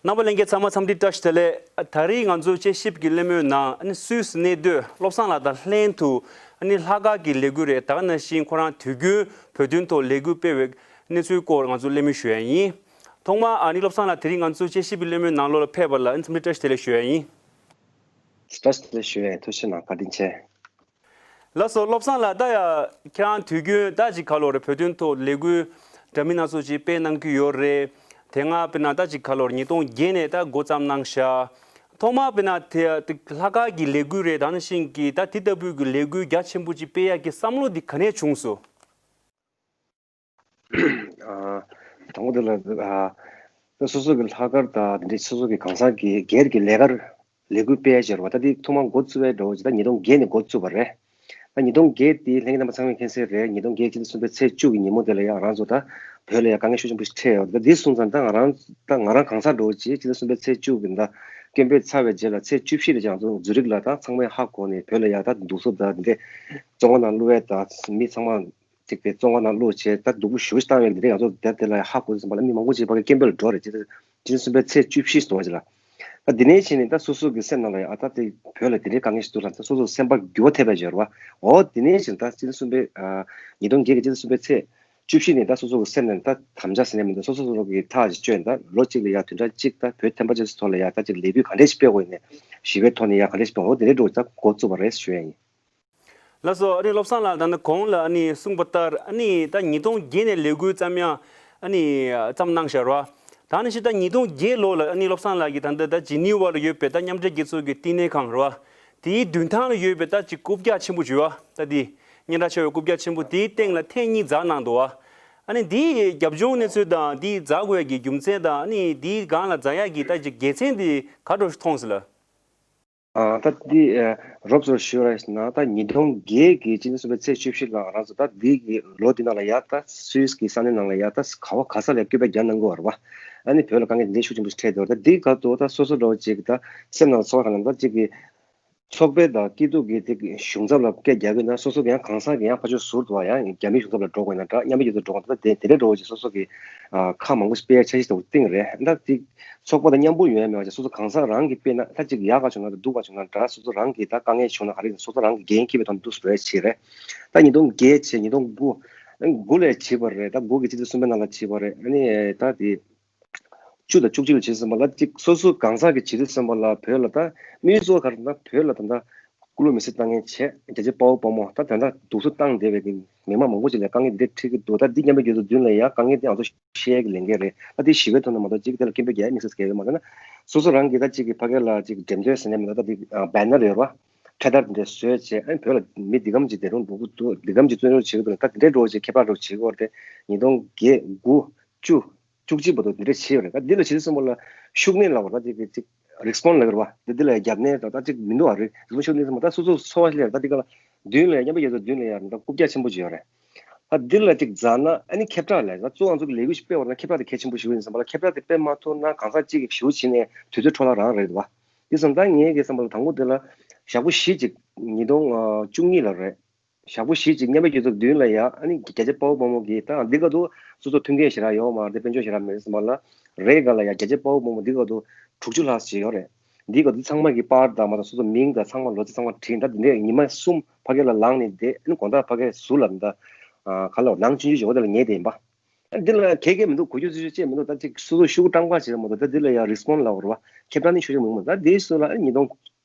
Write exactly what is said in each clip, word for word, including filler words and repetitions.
རྣམ་པ་ལྷན་རྒྱས་ཚང་མ་འཚམས་འདྲི་བཀྲ་ཤིས་བདེ་ལེགས། ད་རེས་ང་ཚོ་དཔྱད་ཞིབ་ཀྱི་གླེང་མོལ་ནང་ཨ་ནི་སུད་སི་གནས་སྡོད་བློ་བཟང་ལགས་དང་ལྷན་དུ་ཨ་ནི་ལྷག་དཀར་གྱི་ལས་འགུལ་རེད། ད་ག་ནང་བཞིན་ཁོ་རང་དུས་རྒྱུན་བོད་དོན་ཐོག་ལས་འགུལ་སྤེལ་བའི་གནས་ཚུལ་སྐོར་ང་ཚོ་གླེང་མོལ་ཞུ་ཡ་ཡིན། ཐོག་མར་ཨ་ནི་བློ་བཟང་ལགས་དེ་རིང་ང་ཚོ་དཔྱད་ཞིབ་ཀྱི་གླེང་མོལ་ནང་ལོགས་ལ་ཕེབས་པ་ལ་ཨ་ནི་འཚམས་འདྲི་བཀྲ་ཤིས་བདེ་ལེགས་ཞུ་ཡ་ཡིན། བཀྲ་ཤིས་བདེ་ལེགས་ཞུ་ཡ་ཡིན། ཐུགས་རྗེ་གནང་། བཀའ་དྲིན་ཆེ། ལགས་སོ། བློ་བཟང་ལགས། ད་ཡ་ཁྱེད་རང་དུས་རྒྱུན་ད་ཅིག་ག་ལོ་རེད། བོད་དོན་ཐོག་ལས་འགུལ་འདྲ་མིན་སྣ་ཚོགས་ཅིག་སྤེལ་གནང་གི་ཡོད་རེད། དེ་སྔ་དཔེར་ན་ད་ཅིག་ག་ལོ་རེད། ཉིས་སྟོང་བརྒྱད་ནས་ད་འགོ་བརྩམས་གནང་ཤག་ཐོག་མར་དཔེར་ན་དེ་དེ་ལྷག་དཀར་གྱི་ལས་འགུལ་རེད། ད་ནང་བཞིན་གྱི་ད་དེ་ལྟ་བུའི་གི་ལས་འགུལ་རྒྱ་ཆེན་པོ་ཅིག་སྤེལ་ཡག་གི་བསམ་བློ་འདི་ག་ནས་བྱུང་སོང་། ཨ། དང་པོ་དེ་ལ། ཨ། ད་སོ་སོ་གི་ལྷག་དཀར་དང་དེ་འདྲའི་སོ་སོ་གི་གང་ཟག་གི་སྒེར་གྱི་ལས་ཀར་ལས་འགུལ་སྤེལ་ཡ་སྦྱོར་བ་ད་འདི་ཐོག་མར་འགོ་བཙུགས་པའི་འདྲ་བོ་ཅིག་ད་ཉིས་སྟོང་བརྒྱད་ནས་འགོ་བཙུགས་པ་རེད། ད་ཉིས་སྟོང་བརྒྱད་དེ་ལྷན་རྒྱས་རྣམ་པ་ཚང་མས་མཁྱེན་གསལ་རེད། ཉིས་སྟོང་བརྒྱད་སྤྱི་ཟླ་གསུམ་པའི་ཚེས་བཅུ་གི་ཉིན་མོ་དེ་ལ་ཡང་ང་རང་ཚོ་ད་བོད་ལ་ཡང་དཀའ་ངལ་ཤུགས་ཆེན་པོ་ཞིག་འཕྲད་ཡོད། ད་འདི་སོང་ཙང་ད་ང་རང་ད་ང་རང་གང་ཟག་འདྲ་བོ་ཅིག་སྤྱི་ཟླ་གསུམ་པའི་ཚེས་བཅུ་གི་ད་སྐད་འབོད་ཚར་བའི་རྗེས་ལ་ཚེས་བཅུ་བཞི་ལ་ཡང་ང་ཚོ་ཛུ་རིག་ལ་ད་ཚང་མས་ཧ་གོ་ནས་བོད་ལ་ཡང་ད་འདུག་སེ་ད་འདི་བཙོན་ཁང་ནང་བླུགས་པའི་ད་མི་ཚང་མ་ཅིག་དེ་བཙོན་ཁང་ནང་བླུགས་བྱས་ད་སྡུག་པོ་ཞེ་པོ་ཞིག་བཏང་བའི་དེ་རིང་ང་ཚོ་དེ་དེ་ལ་ཧ་གོ་ཙམ་པ་ལ་མི་མང་པོ་ཅིག་ཕ་གི་སྐད་འབོད་ལ་འགྲོ་རེད། སྤྱི་ཟླ་གསུམ་པའི་ཚེས་བཅུ་བཞི་ཟེར་བ་ཅིག་ལ། ད་དེ་ནས་བྱས་ནས་ད་སོ་སོ་གི་སེམས་ནང་ལ་ཡང་ཨ་ད་དེ་བོད་ལ་དེ་འདྲའི་དཀའ་ངལ་ཞིག་འདུག་ལ་ད་སོ་སོ་སེམས་པ་འགྱུར་བ་ཐེབས་པ་ཡོད་རེད་བ། འོ་དེ་ནས་བྱས་ནས་ད་སྤྱི་ཟླ་གསུམ་པའི་ཨ་ཉིས་སྟོང་བརྒྱད་ཀྱི་སྤྱི་ཟླ་གསུམ་པའི་ཚེས་བཅུ་བཞི་ནས་ད་སོ་སོ་གི་སེམས་ནང་ད་དམ་བཅའ་ཟེར་ནས་མི་འདུག་སོ་སོ་སོ་སོ་གི་ཐག་ཅིག་གཅོད་ནས་ད་ལོ་གཅིག་ལ་ཡང་བདུན་ཕྲག་གཅིག་ད་བོད་བསྟན་པ་རྒྱ་མཚོའི་ཐོག་ལ་ཡང་ད་ཅིག་ལས་འགུལ་ག་འདྲས་ཞིག་སྤེལ་དགོས་ཡིན་ནས་ཞི་བའི་ཐོག་ནས་ཡང་ག་འདྲས་ཞིག་སྤེལ་དགོས། འོ་དེ་འདྲའི་འགྲོ་ད་འགོ་བཙུགས་པ་རེད་ཞུ་ཡ་ཡིན། ལགས་སོ། ཨ་ནི་བློ་བཟང་ལགས་ད་ནི་གོང་ལ་ཨ་ནི་གསུངས་པ་ལྟར་ཨ་ནི་ད་ཉིས་སྟོང་བརྒྱད་ནས་ལས་འགུལ་བརྩམས་ཡ་ཨ་ནི་བརྩམས་གནང་ཤག་རེད་བ། ད་ནི་ཤི་ད་ཉིས་སྟོང་བརྒྱད་ལོ་ལ་ཨ་ནི་བློ་བཟང་ལགས་ཀྱིས་ད་ལྟ་ད་ཇི་ནི་ཝ་ལ་ཡོད་པའི་ད་མཉམ་འབྲེལ་རྒྱལ་ཚོགས་ཀྱི་བསྟི་གནས་ཁང་རེད་བ། དེའི་མདུན་ཐང་ལ་ཡོད་པའི་ད་ཅིག་རྐུབ་བཀྱག་ཆེན་པོ་ཅིག་ཡོད་བ། ད་དེ་སྙན་གྲགས་ཆེ་བའི་རྐུབ་བཀྱག་ཆེན་པོ་དེའི་སྟེང་ལ་ཐེངས་གཉིས་འཛེགས་གནང་འདུག་བ། ཨ་ནི་དེའི་རྒྱབ་ལྗོངས་གནས་ཚུལ་དང་དེའི་འཛེགས་དགོས་ཡ་གི་རྒྱུ་མཚན་དང་ཨ་ནི་དེའི་སྒང་ལ་འཛེགས་ཡ་གི་ད་ཅིག་དགེ་མཚན་དེ་ག་འདྲ་ཞིག་མཐོང་སོང་ལགས། ཨ་ད་འདི་ཨ་རོབ་ཙམ་ཞུ་ར་ཞུ་ན་ད་ཉིས་སྟོང་བརྒྱད་ཀྱི་སྤྱི་ཟླ་གསུམ་པའི་ཚེས་བཅུ་བཞི་ལ་ང་རང་ཚོ་ད་འདི་གི་ལོ་འདི་ནང་ལ་ཡ་ད་སུད་སི་གི་ས་གནས་ནང་ལ་ཡ་ད་ག་བ་ག་ས་ལ་སྐད་འབོད་རྒྱག་གནང་གི་ཡོད་རེད་བ། ཨ་ནི་བོད་ལ་དཀའ་ངལ་འདི་འདྲའི་ཤུགས་ཆེན་པོ་ཞིག་འཕྲད་འདུག་ད་འདི་ག་ཏོ་ད་སོ་སོ་འདྲ་བོ་ཅིག་ད་སེམས་ནང་ཚོར་བ་ག་ལ་ད་ཅིག་གི་ཚོགས་པའི་དང་སྐྱིད་སྡུག་གི་དེ་གཞུང་ཚབ་ལ་སྐད་རྒྱག་གི་ན་སོ་སོ་གི་ཡང་གང་ཟག་གི་ཡང་ཕར་ཕྱོགས་ཟུར་དུ་བ་ཡང་རྒྱ་མིའི་གཞུང་ཚབ་ལ་འགྲོ་དགོས་ན་འདྲ་མཉམ་མི་རྒྱལ་ཚོགས་འགྲོ་དགོས་ན་ད་དེ་དེ་འདྲའི་འདྲ་བོ་ཅིག་སོ་སོ་གི་ཨ་ཁ་མང་པོ་ཞིག་སྤེལ་ཡ་འཆར་གཞི་དང་གཏིང་རེད་ད་དེ། ཚོགས་པ་དང་མཉམ་པོ་ཡོད་ཡ་མེད་པ་བྱས་སོ་སོ་གང་ཟག་རང་གིས་དཔེར་ན་ད་ཅིག་ཡག་ག་བྱུང་ན་རེད་སྡུག་ག་བྱུང་ན་འདྲ་སོ་སོ་རང་གིས་ད་དཀའ་ངལ་བྱུང་ན་ག་རེ་སོ་སོ་རང་གིས་འགན་འཁྱེར་བའི་ཐོག་ནས་འདུག་སེ་བྱས་རེད། ད་ཉིས་སྟོང་བརྒྱད་བྱས་ཉིས་སྟོང་དགུ་དགུ་ལ་བྱས་པ་རེད། ད་དགུ་གི་སྤྱི་ཟླ་གསུམ་པའི་ནང་ལ་བྱས་པ་རེད། ཨ་ནི་ད་དེ་བཅུ་དང་བཅུ་གཅིག་ལ་བྱས་ཟིན་པ་ལ་ཅིག་སོ་སོ་གང་ཟག་གིས་བྱེད་དུས་ཟིན་པ་ལ་བོད་ལ་ད་དམིགས་ཡུལ་གཙོ་བོ་ག་རེ་ད་བོད་ལ་ད་ད། སྐུ་ལུས་མེ་སྲེག་བཏང་མཁན་བྱས་རྒྱལ་གཅེས་དཔའ་བོ་དཔའ་མོ་ད་ད་ལྟ་སྡུག་སུ་བཏང་བསྡད་པའི་གི་མི་མང་མང་པོ་ཅིག་ལ་དཀའ་ངལ་འདི་འདྲ་འཕྲད་ཀྱི་འདུག་ད་འདི་མཉམ་འབྲེལ་རྒྱལ་ཚོགས་མདུན་ལ་ཡང་དཀའ་ངལ་འདི་ང་ཚོ་བཤད་ཡས་ཀྱི་ལས་འགན་རེད། ད་འདི་ཞི་བའི་ཐོག་ནས་མ་གཏོགས་ཅིག་དེ་ལ་སྐད་འབོད་རྒྱག་ཡས་དམིགས་བསལ་གང་ཡོད་མ་རེད་ན། སོ་སོ་རང་གིས་ད་ཅིག་གི་ཕ་གི་ལ་ཅིག་འགྲེམས་སྟོན་ཟེར་ནས་མི་འདུག་ད་འདི་བེ་ནར་ཡོད་རེད་བ། འཕྲེད་དར་འདི་འདྲ་བཟོས་བྱས་ཨ་ནི་བོད་ལ་མི་འདི་གམ་ཅིག་བདེ་རུང་སྡུག་གི་འདུག་འདི་གམ་ཅིག་བཙོན་གྲོལ་བྱེད་ཀྱི་འདུག་ད་འདི་འདྲའི་འགྲོ་བྱེད་ཁྱད་པར་འགྲོ་བྱེད་ཀྱི་འོར་དེ་ཉིས་སྟོང་བརྒྱད་དགུ་བཅུ། བཅུ་གཅིག་བར་དུ་འདི་འདྲ་བྱས་ཡོད་རེད། ད་འདི་ལ་བྱེད་དུས་ཙམ་པ་ལ་ཤུགས་གནས་ལབ་པ་ད་ཅིག་གི་ཅིག་རིག་སི་པོན་ལབ་ཀྱི་རེད་བ། འདི་འདི་ལ་རྒྱབ་གནས་ད་ད་ཅིག་མི་འདུག་བ་རེད། རིག་སི་པོན་ཤུགས་གནས་ཙམ་པ་ད་སོ་སོ་ཚོར་བ་ཞིག་ལ་ད་འདི་ག་ལ་མདུན་ལ་མཉམ་པ་རྒྱལ་ཚོགས་མདུན་ལ་ཡང་ད་རྐུབ་བཀྱག་ཆེན་པོ་ཅིག་ཡོད་རེད། ད་འདི་ལ་ཅིག་འཛེགས་ན་ཨ་ནི་ཁྱབ་བསྒྲགས་ལས་ད་གཙོ་བོ་ང་ཚོ་གི་ལས་འགུལ་ཞིག་སྤེལ་བ་ན་ཁྱབ་བསྒྲགས་དེ་གལ་ཆེན་པོ་ཞིག་ཡིན་ཙམ་པ་ལ་ཁྱབ་བསྒྲགས་དེ་སྤེལ་མ་ཐུབ་ན་གང་ཟག་གཅིག་གིས་ཞེ་པོ་བྱས་ནས་དུས་ཚོད་འཕྲོ་བརླག་རང་རེད་བ། དེ་སོང་ཙང་ངའི་གི་བསམ་པ་ལ་དང་པོ་དེ་ལ་ཞག་པོ་བཞི་ཅིག་ཉིས་སྟོང་བཅུ་གཉིས་ལ་རེད། ཞག་པོ་བཞི་ཅིག་མཉམ་འབྲེལ་རྒྱལ་ཚོགས་མདུན་ལ་ཡ་ཨ་ནི་རྒྱལ་གཅེས་དཔའ་བོ་དཔའ་མོ་གིས་ད་འདི་ག་དུ་སོ་སོ་མཐུན་རྐྱེན་ཞེ་དྲག་ཡོད་མ་རེད། དཔལ་འབྱོར་ཞེ་དྲག་མེད་ཟེར་མ་ལ་རེ་ག་ལ་ཡ་རྒྱལ་གཅེས་དཔའ་བོ་དཔའ་མོ་འདི་ག་དུ་དྲུག་ཅུ་ལྷག་ཅིག་ཡོད་རེད། འདི་ག་དུ་ཚང་མ་གི་པར་དང་མ་དང་སོ་སོ་མིང་དང་ཚང་མ་ལོ་ཚིགས་ཚང་མ་བྲིས་ད་འདི་འདྲས་ཉི་མ་གསུམ་ཕ་གི་ལ་ལངས་ནས་བསྡད་ཨ་ནི་དགོང་དག་ཕ་གི་ཟུར་ལ་ད་ག་ལ་ནང་ཆུང་ཆུང་ཞིག་འོ་དེ་ལ་ཉལ་བསྡད་ཡིན་པ། འདི་ལ་གལ་གལ་མི་འདུག་གོ་རྒྱུ་ཚོད་ཅིག་མི་འདུག་ད་ཅིག་སོ་སོ་ཤུགས་སྤྲང་པ་བྱེད་མ་གཏོགས་ད་འདི་ལ་ཡ་རིག་སི་པོན་ལབ་རེད་བ། ཁྱབ་བསྒྲགས་ནི་ཤུགས་ཆེན་མི་འདུག་ད་འདི་སོ་ལ་ཨ་ནི་ཉིས་སྟོང་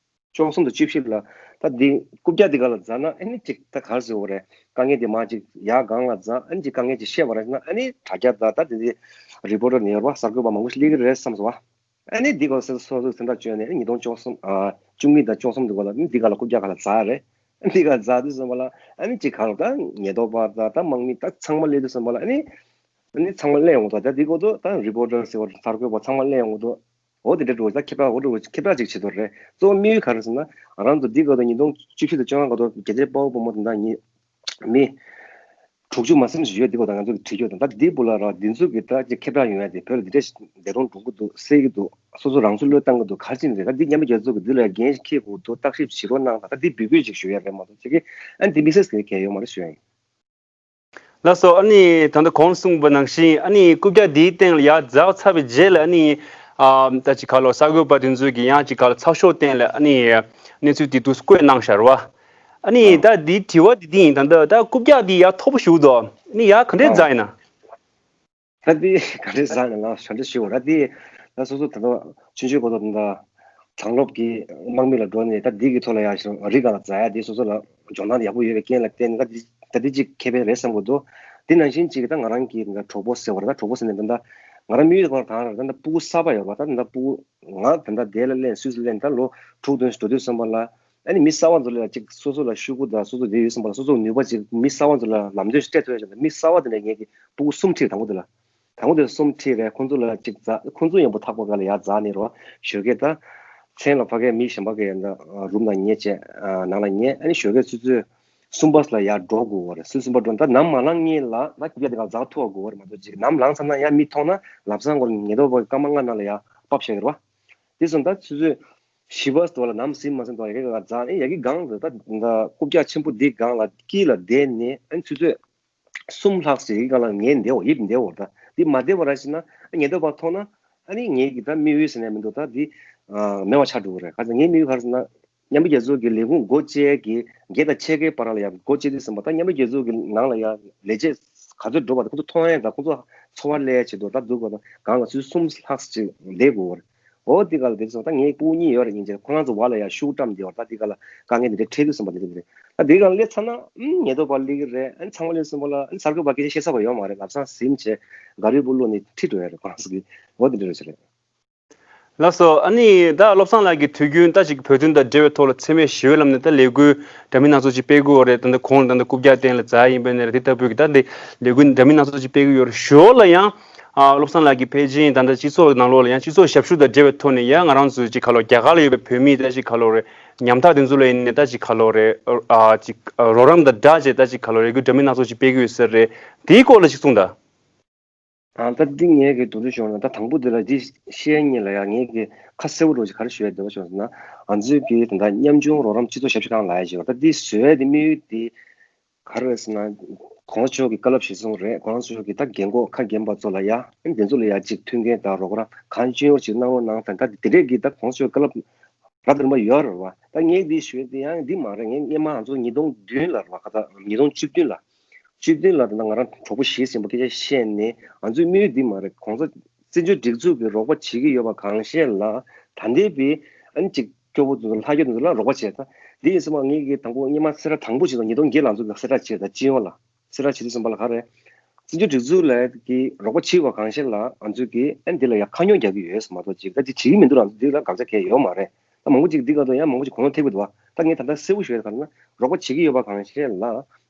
བཅུ་གསུམ་དང་བཅུ་བཞི་ལ་ད་འདི་རྐུབ་བཀྱག་འདི་ག་ལ་འཛེགས་ན་ཨ་ནི་ཅིག་ད་ག་རེ་ཟེར་དགོས་རེད། དཀའ་ངལ་འདི་མར་ཅིག་ཡར་སྒང་ལ་འཛེགས་ཨ་ནི་ཅིག་དཀའ་ངལ་ཅིག་བཤད་པ་རེད་ཟེར་ན་ཨ་ནི་དྲ་རྒྱ་དང་ད་འདི་འདི་རི་པོ་ཊར་ནས་ཡོད་རེད་བ། གསར་འགོད་པ་མང་པོ་ཞིག་སླེབས་ཀྱི་རེད་བསམ་སོང་བ། ཨ་ནི་འདི་ག་སོ་སོ་སོ་སེམས་ཐག་བཅད་ནས་ཨ་ནི་ཉིས་སྟོང་བཅུ་གསུམ་ཨ་བཅུ་གཉིས་དང་བཅུ་གསུམ་འདི་ག་ལ་ཨ་ནི་འདི་ག་ལ་རྐུབ་བཀྱག་ག་ལ་འཛེགས་རེད། ཨ་ནི་འདི་ག་འཛེགས་དུས་ཙམ་པ་ལ་ཨ་ནི་ཅིག་ག་ལ་ད་ཉེན་རྟོག་པ་དང་ད་དམག་མི་ད་ཚང་མ་སླེབས་དུས་ཙམ་པ་ལ་ཨ་ནི། ཨ་ནི་ཚང་མ་གླེང་ཡོང་གི་འདུག་ད་འདི་ག་དུ་ད་རི་པོ་ཊར་ཟེར་བ་གསར་འགོད་པ་ཚང་མ་གླེང་ཡོང་གི་འདུག་འོ་དེ་འདྲ་འགྲོ་ད་ཁྱབ་བསྒྲགས་འོ་འགྲོ་ཁྱབ་བསྒྲགས་ཅིག་བྱེད་དོ་རེད། གཙོ་བོ་དམིགས་ཡུལ་ག་རེ་ཟེར་ན་ང་རང་ཚོ་འདི་ག་དུ་ཉིས་སྟོང་བཅུ་བཞི་དང་བཅོ་ལྔ་ག་དུ་རྒྱལ་གཅེས་དཔའ་བོ་དཔའ་མོ་དེ་འདྲ་ཉིད་མི་དྲུག་ཅུ་མ་ཟིན་ཞིག་ཡོད། འདི་ག་དུ་ང་ཚོ་གི་བྲིས་ཆོག་དང་ད་འདི་བུ་ལ་ར་འདི་ཚོ་གི་ད་ཅིག་ཁྱབ་བསྒྲགས་ཡོང་ཡ་དེ་བོད་ལ་འདི་འདྲ་ཞིག་བདེ་རུང་འགྲོ་གི་འདུག་སེལ་གི་འདུག་སོ་སོ་རང་ཚོ་བློས་བཏང་གི་འདུག་ག་རེ་བྱས་ནས་རེད། ད་འདི་མཉམ་འབྲེལ་རྒྱལ་ཚོགས་ཀྱི་འདི་ལ་འགན་ཞིག་འཁྱེར་དགོས་འདུག་བརྟག་ཞིབ་བྱེད་རོགས་གནང་དང་ད་འདི་འབོད་སྐུལ་ཅིག་ཞུ་ཡ་རེད་མ་གཏོགས་ཅིག་གི་ཨ་ནི་འདི་དམིགས་བསལ་གྱི་གལ་ཡོད་མ་རེད་ཞུ་ཡ་ཡིན། ལགས་སོ། ཨ་ནི་ད་ལྟ་གོང་གསུངས་པ་ནང་བཞིན་ཨ་ནི་རྐུབ་བཀྱག་འདིའི་སྟེང་ལ་ཡར་འཛེགས་ཚར་བའི་རྗེས་ལ་ཨ་ནི་ ཨ་ད་ཅིག་ཁ་ལོ་གསར་འགོད་པ་དེ་ཚོས་ཀྱི་ཡང་ཅིག་ཁ་ལོ་ཚགས་ཤོག་སྟེང་ལ་ཨ་ནི་གནས་ཚུལ་དེ་དུས་བཀོད་གནང་ཤར་བ། ཨ་ནི་ད་འདི་དྲི་བ་འདི་འདི་ཡིན། ད་ད་ད་རྐུབ་བཀྱག་འདི་ཡ་མཐོ་པོ་ཞིག་འདུག་ཨ་ནི་ཡ་ག་འདྲས་ཛ་ཡིན་ན། ད་འདི་ག་འདྲས་ཛ་ཡིན་ན་ལ་ག་འདྲས་ཞུ་བ་ད་འདི་ད་སོ་སོ་ད་ད་ཆུང་ཆུང་གོ་ད་ད་དྲང་སློབ་ཀྱི་དམག་མི་ལ་འགྲོ་ནས་ད་འདི་གི་ཐོག་ལ་ཡ་རི་ག་ལ་ཛ་ཡ་འདི་སོ་སོ་ལ་འཇོན་ཐང་ཡག་པོ་ཡོད་པའི་རྐྱེན་ལ་བརྟེན་ནས་ད་འདི་ད་འདི་གཅིག་ཁེ་ཕན་རེད་བསམ་གོ་འདུག་འདི་ནང་བཞིན་གཅིག་ད་ང་རང་གི་ད་གྲོགས་པོ་ཟེར་བ་རེད། ད་གྲོགས་པོ་ཟེར་ནས་ད་ད་ང་རང་མི་ཡུལ་གང་ལ་ད་ད་སྤུ་གུ་གསར་པ་ཡོད་པ་ད་ད་སྤུ་གུ་ང་ད་ད་དེ་ལ་ལེན་སུད་སི་ལེན་ད་ལོ་དྲུག་བདུན་ཞིག་འགྲོ་དུས་ཙམ་པ་ལ། ཨ་ནི་མི་གསར་བ་ཚོ་ལ་ཅིག་སོ་སོ་ལ་ཤུ་གུ་དང་སོ་སོ་དེ་ཡོད་སོང་བ་ལ་སོ་སོ་ནུས་པ་ཅིག་མི་གསར་བ་ཚོ་ལ་ལམ་སྟོན་ཞིག་སྤྲད་ཐུབ་ཡ་ཅིག་མི་གསར་བ་དེ་འདྲ་ངེད་ཀྱི་སྤུ་གུ་གསུམ་ཁྲིད། དང་པོ་དེ་ལ་དང་པོ་དེ་གསུམ་ཁྲིད་རེད། ཁོང་ཚོ་ལ་ཅིག་ཛ་ཁོང་ཚོ་ཡང་པོ་ཐག་པ་ག་ལ་ཡ་ཛ་ནི་རོ་ཞོགས་ཀས་ད་མཚན་ལ་ཕ་གའི་མི་གཞན་པ་གའི་ཡང་ད་རུམ་ནང་ཉལ་བྱས་ནང་ལ་ཉལ། ཨ་ནི་ཞོགས་ཀས་ཆུ་ཚོད་གསུམ་པ་ལ་ཡ་འགྲོ་དགོས་བ་རེད། ཆུ་ཚོད་གསུམ་པ་འགྲོ་ད་ནམ་མ་ལངས་སྔོན་ལ་ད་རྐུབ་བཀྱག་དེ་ག་ཛ་ཐུབ་པ་དགོས་བ་རེད། མ་གཏོགས་ཅིག་ནམ་ལངས་ཚར་ན་ཡ་མི་མཐོང་ན་ལམ་སང་གོ་ཉལ་དོ་བ་སྐར་མ་ལྔ་ནང་ལ་ཡ་ཕབ་བཞག་གི་རེད་བ། དེ་སོང་ད་ཆུ་ཚོད་བཞི་པ་དུ་བ་ལ་ནམ་ཟིན་མ་ཟིན་དུ་བ་ཡ་གི་ག་ཛ་ནི་ཡ་གི་སྒང་དུ་ད་ད་རྐུབ་བཀྱག་ཆེན་པོ་འདི་སྒང་ལ་དཀྱིལ་ལ་བསྡད་ནས་ཨ་ནི་ཆུ་ཚོད་གསུམ་ལྷག་ཙམ་ཡ་གི་སྒང་ལ་ངས་བསྡད་འོ་ཡིབ་བསྡད་འོ། ད་འདི་མ་བསྡད་པ་ར་ཞིག་ན་ཉལ་དུ་བ་མཐོང་ན་ཨ་ནི་ངས་གི་ད་མི་འོས་ཟེར་ནས་མི་འདུག་ད་འདི་མེད་པ་ཆགས་འགྲོ་གི་རེད། ག་ཚ་ངའི་མི་འོས་ག་རེ་ཟེར་ན། མཉམ་འབྲེལ་རྒྱལ་ཚོགས་ཀྱི་ལས་ཁུངས་སྒོ་བཅད་ཀྱི་བརྒྱད་དང་ཕྱེད་ཀའི་བར་ལ་ཡང་སྒོ་བཅད་དུས་ཙམ་པ་ད་མཉམ་འབྲེལ་རྒྱལ་ཚོགས་ཀྱི་ནང་ལ་ཡང་ལས་བྱེད་ག་ཚོད་འགྲོ་བ་དང་ཁོང་ཚོ་མཐོང་ཡས་དང་ཁོང་ཚོ་འཚོ་བ་ལས་བྱེད་དུ་ད་འདུག་གོ་ད་གང་ལ་ཆུ་ཚོད་གསུམ་ལྷག་ཅིག་བསྡད་དགོས་པ་རེད། འོ་དེ་ག་ལ་དེ་སོང་ད་ངའི་སྤུ་གུ་གཉིས་ཡོད་རེད། སྙིང་རྗེ་ཁོ་རང་ཚོ་བ་ལ་ཡང་ཤུགས་བཀྲམ་བསྡད་པ་ད་དེ་ག་ལ་དཀའ་ངལ་དེ་འདྲ་འཕྲད་དུས་ཙམ་པ་འདི་འདྲ་རེད། ད་དེ་ག་ལ་སླེབས་ཚར་ན་ཨུམ་ཉལ་དུ་བ་སླེབས་ཀྱི་རེད། ཨ་ནི་ཚང་མ་སླེབས་ཙམ་པ་ལ་ཨ་ནི་གསར་འགོད་པ་སྐད་ཆ་བཤད་ས་བ་ཡོད་མ་རེད། ལམ་སང་ཟིན་བྱས་ག་རེ་སྤུ་བླུགས་ནས་ཁྲིད་འགྲོ་ཡ་རེད་ཁོ་རང་ཚོ་གི། འོ་དེ་འདྲ་རེད་ཟེར་རེད། ལགས་སོ། ཨ་ནི་ད་བློ་བཟང་ལགས་ཀྱི་དུས་རྒྱུན་ད་ཅིག་བོད་དོན་དང་འབྲེལ་བའི་ཐོག་ལ་འཚེ་མེད་ཞི་བའི་ལམ་ནས་ད་ལས་འགུལ་འདྲ་མིན་སྣ་ཚོགས་ཅིག་སྤེལ་གྱི་ཡོད་རེད། ད་ལྟ་གོང་ལ་ད་ལྟ་རྐུབ་བཀྱག་སྟེང་ལ་འཛེགས་ཡིན་པ་ནས་རེད། དེ་ལྟ་བུའི་གི་ད་འདི་ལས་འགུལ་འདྲ་མིན་སྣ་ཚོགས་ཅིག་སྤེལ་གྱི་ཡོད་རེད། ཞོར་ལ་ཡང་ཨ་བློ་བཟང་ལགས་ཀྱིས་ཕལ་ཆེར་ད་ལྟ་སྤྱི་ཚོགས་ནང་ལོགས་ལ་ཡང་སྤྱི་ཚོགས་ཞབས་ཞུ་དང་འབྲེལ་བའི་ཐོག་ནས་ཡང་ང་རང་ཚོའི་ཅིག་ག་ལོ་རྒྱ་གར་ལ་ཡོད་པའི་བོད་མིའི་ད་ཅིག་ག་ལོ་རེད། ཉམ་ཐག་དེ་ཚོ་ལ་ཡིན་ནས་ད་ཅིག་ག་ལོ་རེད། ཨ་ཅིག་རོགས་རམ་དང་སྦྲགས་བྱས་ད་ཅིག་ག་ལོ་རེད། ལས་འགུལ་འདྲ་མིན་སྣ་ཚོགས་ཅིག་སྤེལ་གྱི་ཡོད་ས་རེད། དེའི་སྐོར་ལ་ཅིག་གསུངས་དང་། ཨ་ད་འདི་ངས་ཀྱི་མདོར་བསྡུས་ཞུས་ན་ད་དང་པོ་འདི་ལ་འདི་བཤད་ཉིན་ལ་ཡང་ངས་ཀྱི་ཁ་གསལ་པོ་འདྲ་ཅིག་ག་རེ་ཞུ་ཡ་འདོད་པ་བྱུང་ཟེར་ན། ང་ཚོའི་གི་ད་ལྟ་ཉམ་ཆུང་རོགས་རམ་སྤྱི་ཚོགས་ཞབས་ཞུ་ཁང་ལ་ཡ་ཞིག་ད་འདི་བཟོ་ཡ་འདི་དམིགས་ཡུལ་འདི་ག་རེ་རེད་ཟེར་ན། གོང་ས་མཆོག་གི་བཀའ་སློབ་གཞིར་བཟུང་རེད། གོང་ས་མཆོག་གི་ད་རྒན་གོག་ཁ་རྒན་པ་ཚོ་ལ་ཡ་ཨ་འདི་ཚོ་ལ་ཡ་ཅིག་མཐུན་རྐྱེན་དང་རོགས་རམ་གང་ཅི་ཡོང་ཅིག་གནང་རོགས་གནང་དང་ད་འདི་འདྲས་ཀྱི་ད་གོང་ས་མཆོག་གི་བཀའ་སློབ་རབ་དང་རིམ་པ་ཡོད་རེད་བ། ད་ངས་འདི་ཞུ་ཡ་འདི་ཡང་འདི་མ་རེད། ངས་སྔོན་མ་ང་ཚོ་ཉིས་སྟོང་བདུན་ལ་རེད་བ། ག་ད་ཉིས་སྟོང་བཅུ་བདུན་ལ། བཅུ་བདུན་ལ་ད་ང་རང་གྲོགས་པོ་ཞིག་ཟིན་པ་སྐད་ཆ་བཤད་ནས་ང་ཚོའི་དམིགས་ཡུལ་འདི་མ་རེད། གོང་ས་བཙན་བྱོལ་སྒྲིག་འཛུགས་ཀྱི་རོགས་པ་བྱེད་ཀྱི་ཡོད་པ་གང་ཤེས་ལ་ད་ལྟའི་བའི་ཨ་ནི་ཅིག་སྐྱོ་པོ་དེ་ཚོ་ལྷག་སྐྱོ་དེ་ཚོ་ལ་རོགས་པ་བྱེད་ད། འདི་ཡིན་སོང་ང་ངེད་ཀྱིས་དང་པོ་སྔོན་མ་གསལ་བསྒྲགས་དང་པོ་བྱེད་དང་ཉིས་སྟོང་བརྒྱད་ལ་ང་ཚོ་གསལ་བསྒྲགས་བྱེད་ད་སྤྱི་ཡོངས་ལ་གསལ་བསྒྲགས་བྱེད་དུས་ཙམ་པ་ལ་ག་རེ། བཙན་བྱོལ་སྒྲིག་འཛུགས་ལ་གི་རོགས་པ་བྱེད་པ་གང་ཤེས་ལ་ང་ཚོས་ཀྱི་ཨ་ནི་འདི་ལ་ཡ་ཁ་སྣོན་རྒྱག་གི་ཡོད་མ་གཏོགས་ཅིག་ད་ཅིག་བྱེད་ཀྱི་མི་འདུག་ལ་འདི་ལ་དགག་བྱ་གང་ཡང་ཡོད་མ་རེད། ད་མང་པོ་ཅིག་འདི་ག་དུ་ཡང་མང་པོ་ཅིག་གོ་ནོར་ཐེབས་ཀྱི་འདུག་ད་ངས་ད་ལྟ་གསལ་པོ་ཞུ་ཡ་ག་རེ་ན་རོགས་པ་བྱེད་ཀྱི་ཡོད་པ་གང་ཤེས་ལ་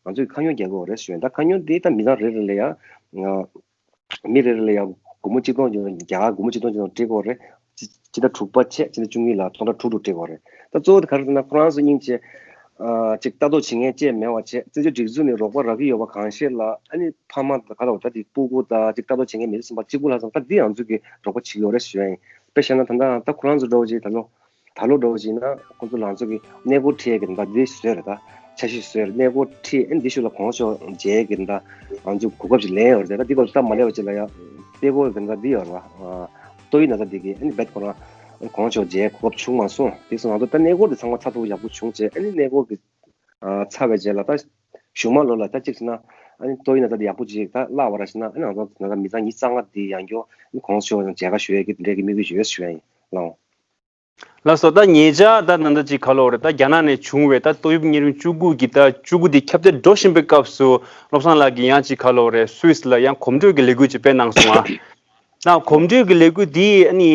ང་ཚོས་ཁ་སྣོན་རྒྱག་གི་ཡོད་རེད་ཞུ་ཡ། ད་ཁ་སྣོན་འདི་ད་མི་ཚང་རེ་རེ་ལ་ཡ་ང་མི་རེ་རེ་ལ་ཡ་སྒོར་མོ་གཅིག་སྟོང་ཅིག་རྒྱ་གར་སྒོར་མོ་གཅིག་སྟོང་ཅིག་སྤྲད་དགོས་རེད། སྤྱི་ཟླ་དྲུག་པ་བྱས་སྤྱི་ཟླ་བཅུ་གཉིས་ལ་སྟོང་ཕྲག་དྲུག་དྲུག་སྤྲད་དགོས་རེད། ད་གཙོ་བོ་དེ་ག་རེ་ཟེར་ན་ཁོ་རང་ཚོ་སྙིང་རྗེ་ཨ་ཅིག་ལྟ་རྟོག་བྱེད་མཁན་ཅིག་མེད་པ་བྱས་བཙན་བྱོལ་སྒྲིག་འཛུགས་ནས་རོགས་པ་རག་གི་ཡོད་པ་གང་ཤེས་ལ་ཨ་ནི་ཕ་མ་དང་ག་ལ་བ་ད་དེ་སྤུ་གུ་དང་ཅིག་ལྟ་རྟོག་བྱེད་མཁན་མེད་ཙམ་པ་གཅིག་པུ་ལྷག་ཙམ་ད་འདི་ང་ཚོ་གི་རོགས་པ་བྱེད་ཀྱི་ཡོད་རེད་ཞུ་ཡ་ཡིན། དཔེ་བཤད་ན་ད་ལྟ་ད་ཁོ་རང་ཚོ་འདྲ་བོ་ཅིག་ད་ལོ། ད་ལོ་འགྲོ་བ་ཅིག་ན་ཁོང་ཚོ་ལ་ང་ཚོ་གི་གནས་སྐོར་ཁྲིད་ཡས་ཀྱི་ད་འདི་བཟོས་རེད། ད་འཆར་གཞི་བཟོས་རེད། གནས་སྐོར་ཁྲིད་ཨ་ནི་འདི་ཤུགས་ལ་གོང་ཞོག་མཇལ་ཡས་ཀྱི་ད་ང་ཚོ་གོ་སྐབས་ཅིག་ལེན་ཡོད་རེད། ད་འདི་སྐོར་སྟབས་མ་ལེགས་པ་ཅིག་ལ་ཡ་དཔེ་སྐོར་གྱི་ད་འདི་ཡོད་རེད་བ། ཏོག་དབྱིབས་ན་ཚ་འདི་གི་ཨ་ནི་རྦད་ཁོ་རང་གོང་ཞོག་མཇལ་གོ་སྐབས་བྱུང་མ་སོང་། དེ་སོང་ང་ཚོ་ད་གནས་སྐོར་དེ་ཚང་མ་ཚགས་ཚུད་ཡག་པོ་བྱུང་རྗེས་ཨ་ནི་གནས་སྐོར་གྱི་ཚར་བའི་རྗེས་ལ་ད་གཞུག་མ་ལོ་ལ་ད་ཅིག་ཟེར་ན་ཨ་ནི་ཏོག་དབྱིབས་ན་ཚ་འདི་ཡག་པོ་ཅིག་ད་བརླག་པ་ར་ཟེར་ན་ཨ་ནི་ང་ཚོ་ད་མི་ཚང་ཉིས་རྩ་ལྔ་འདི་ཡང་སྐྱོ་ཨ་ནི་གོང་ཞོག་ཡང་མཇལ་ཁ་ཞུ་ཡས་ཀྱི་དེ་འདྲས་ཀྱི་དམིགས་ཡུལ་ཅིག་ཡོད་ཞུ་ཡ་ཡིན་ལགས། ལགས་སོ། ད་ཉེ་ཆར་ད་ད་ལྟ་ཅིག་ག་ལོ་རེད། ད་རྒྱ་ནག་ནས་བྱུང་བའི་ད་ཏོག་དབྱིབས་གཉན་རིམས་བཅུ་དགུ་གི་ད་བཅུ་དགུ་དེ་ཁྱབ་གདལ་འགྲོ་བཞིན་པའི་སྐབས་སུ་བློ་བཟང་ལགས་ཀྱིས་ཡང་ཅིག་ག་ལོ་རེད། སུད་སི་ལ་ཡང་གོམ་བགྲོད་ཀྱི་ལས་འགུལ་ཅིག་སྤེལ་གནང་སོང་ང་། ད་གོམ་བགྲོད་ཀྱི་ལས་འགུལ་འདི་ཨ་ནི་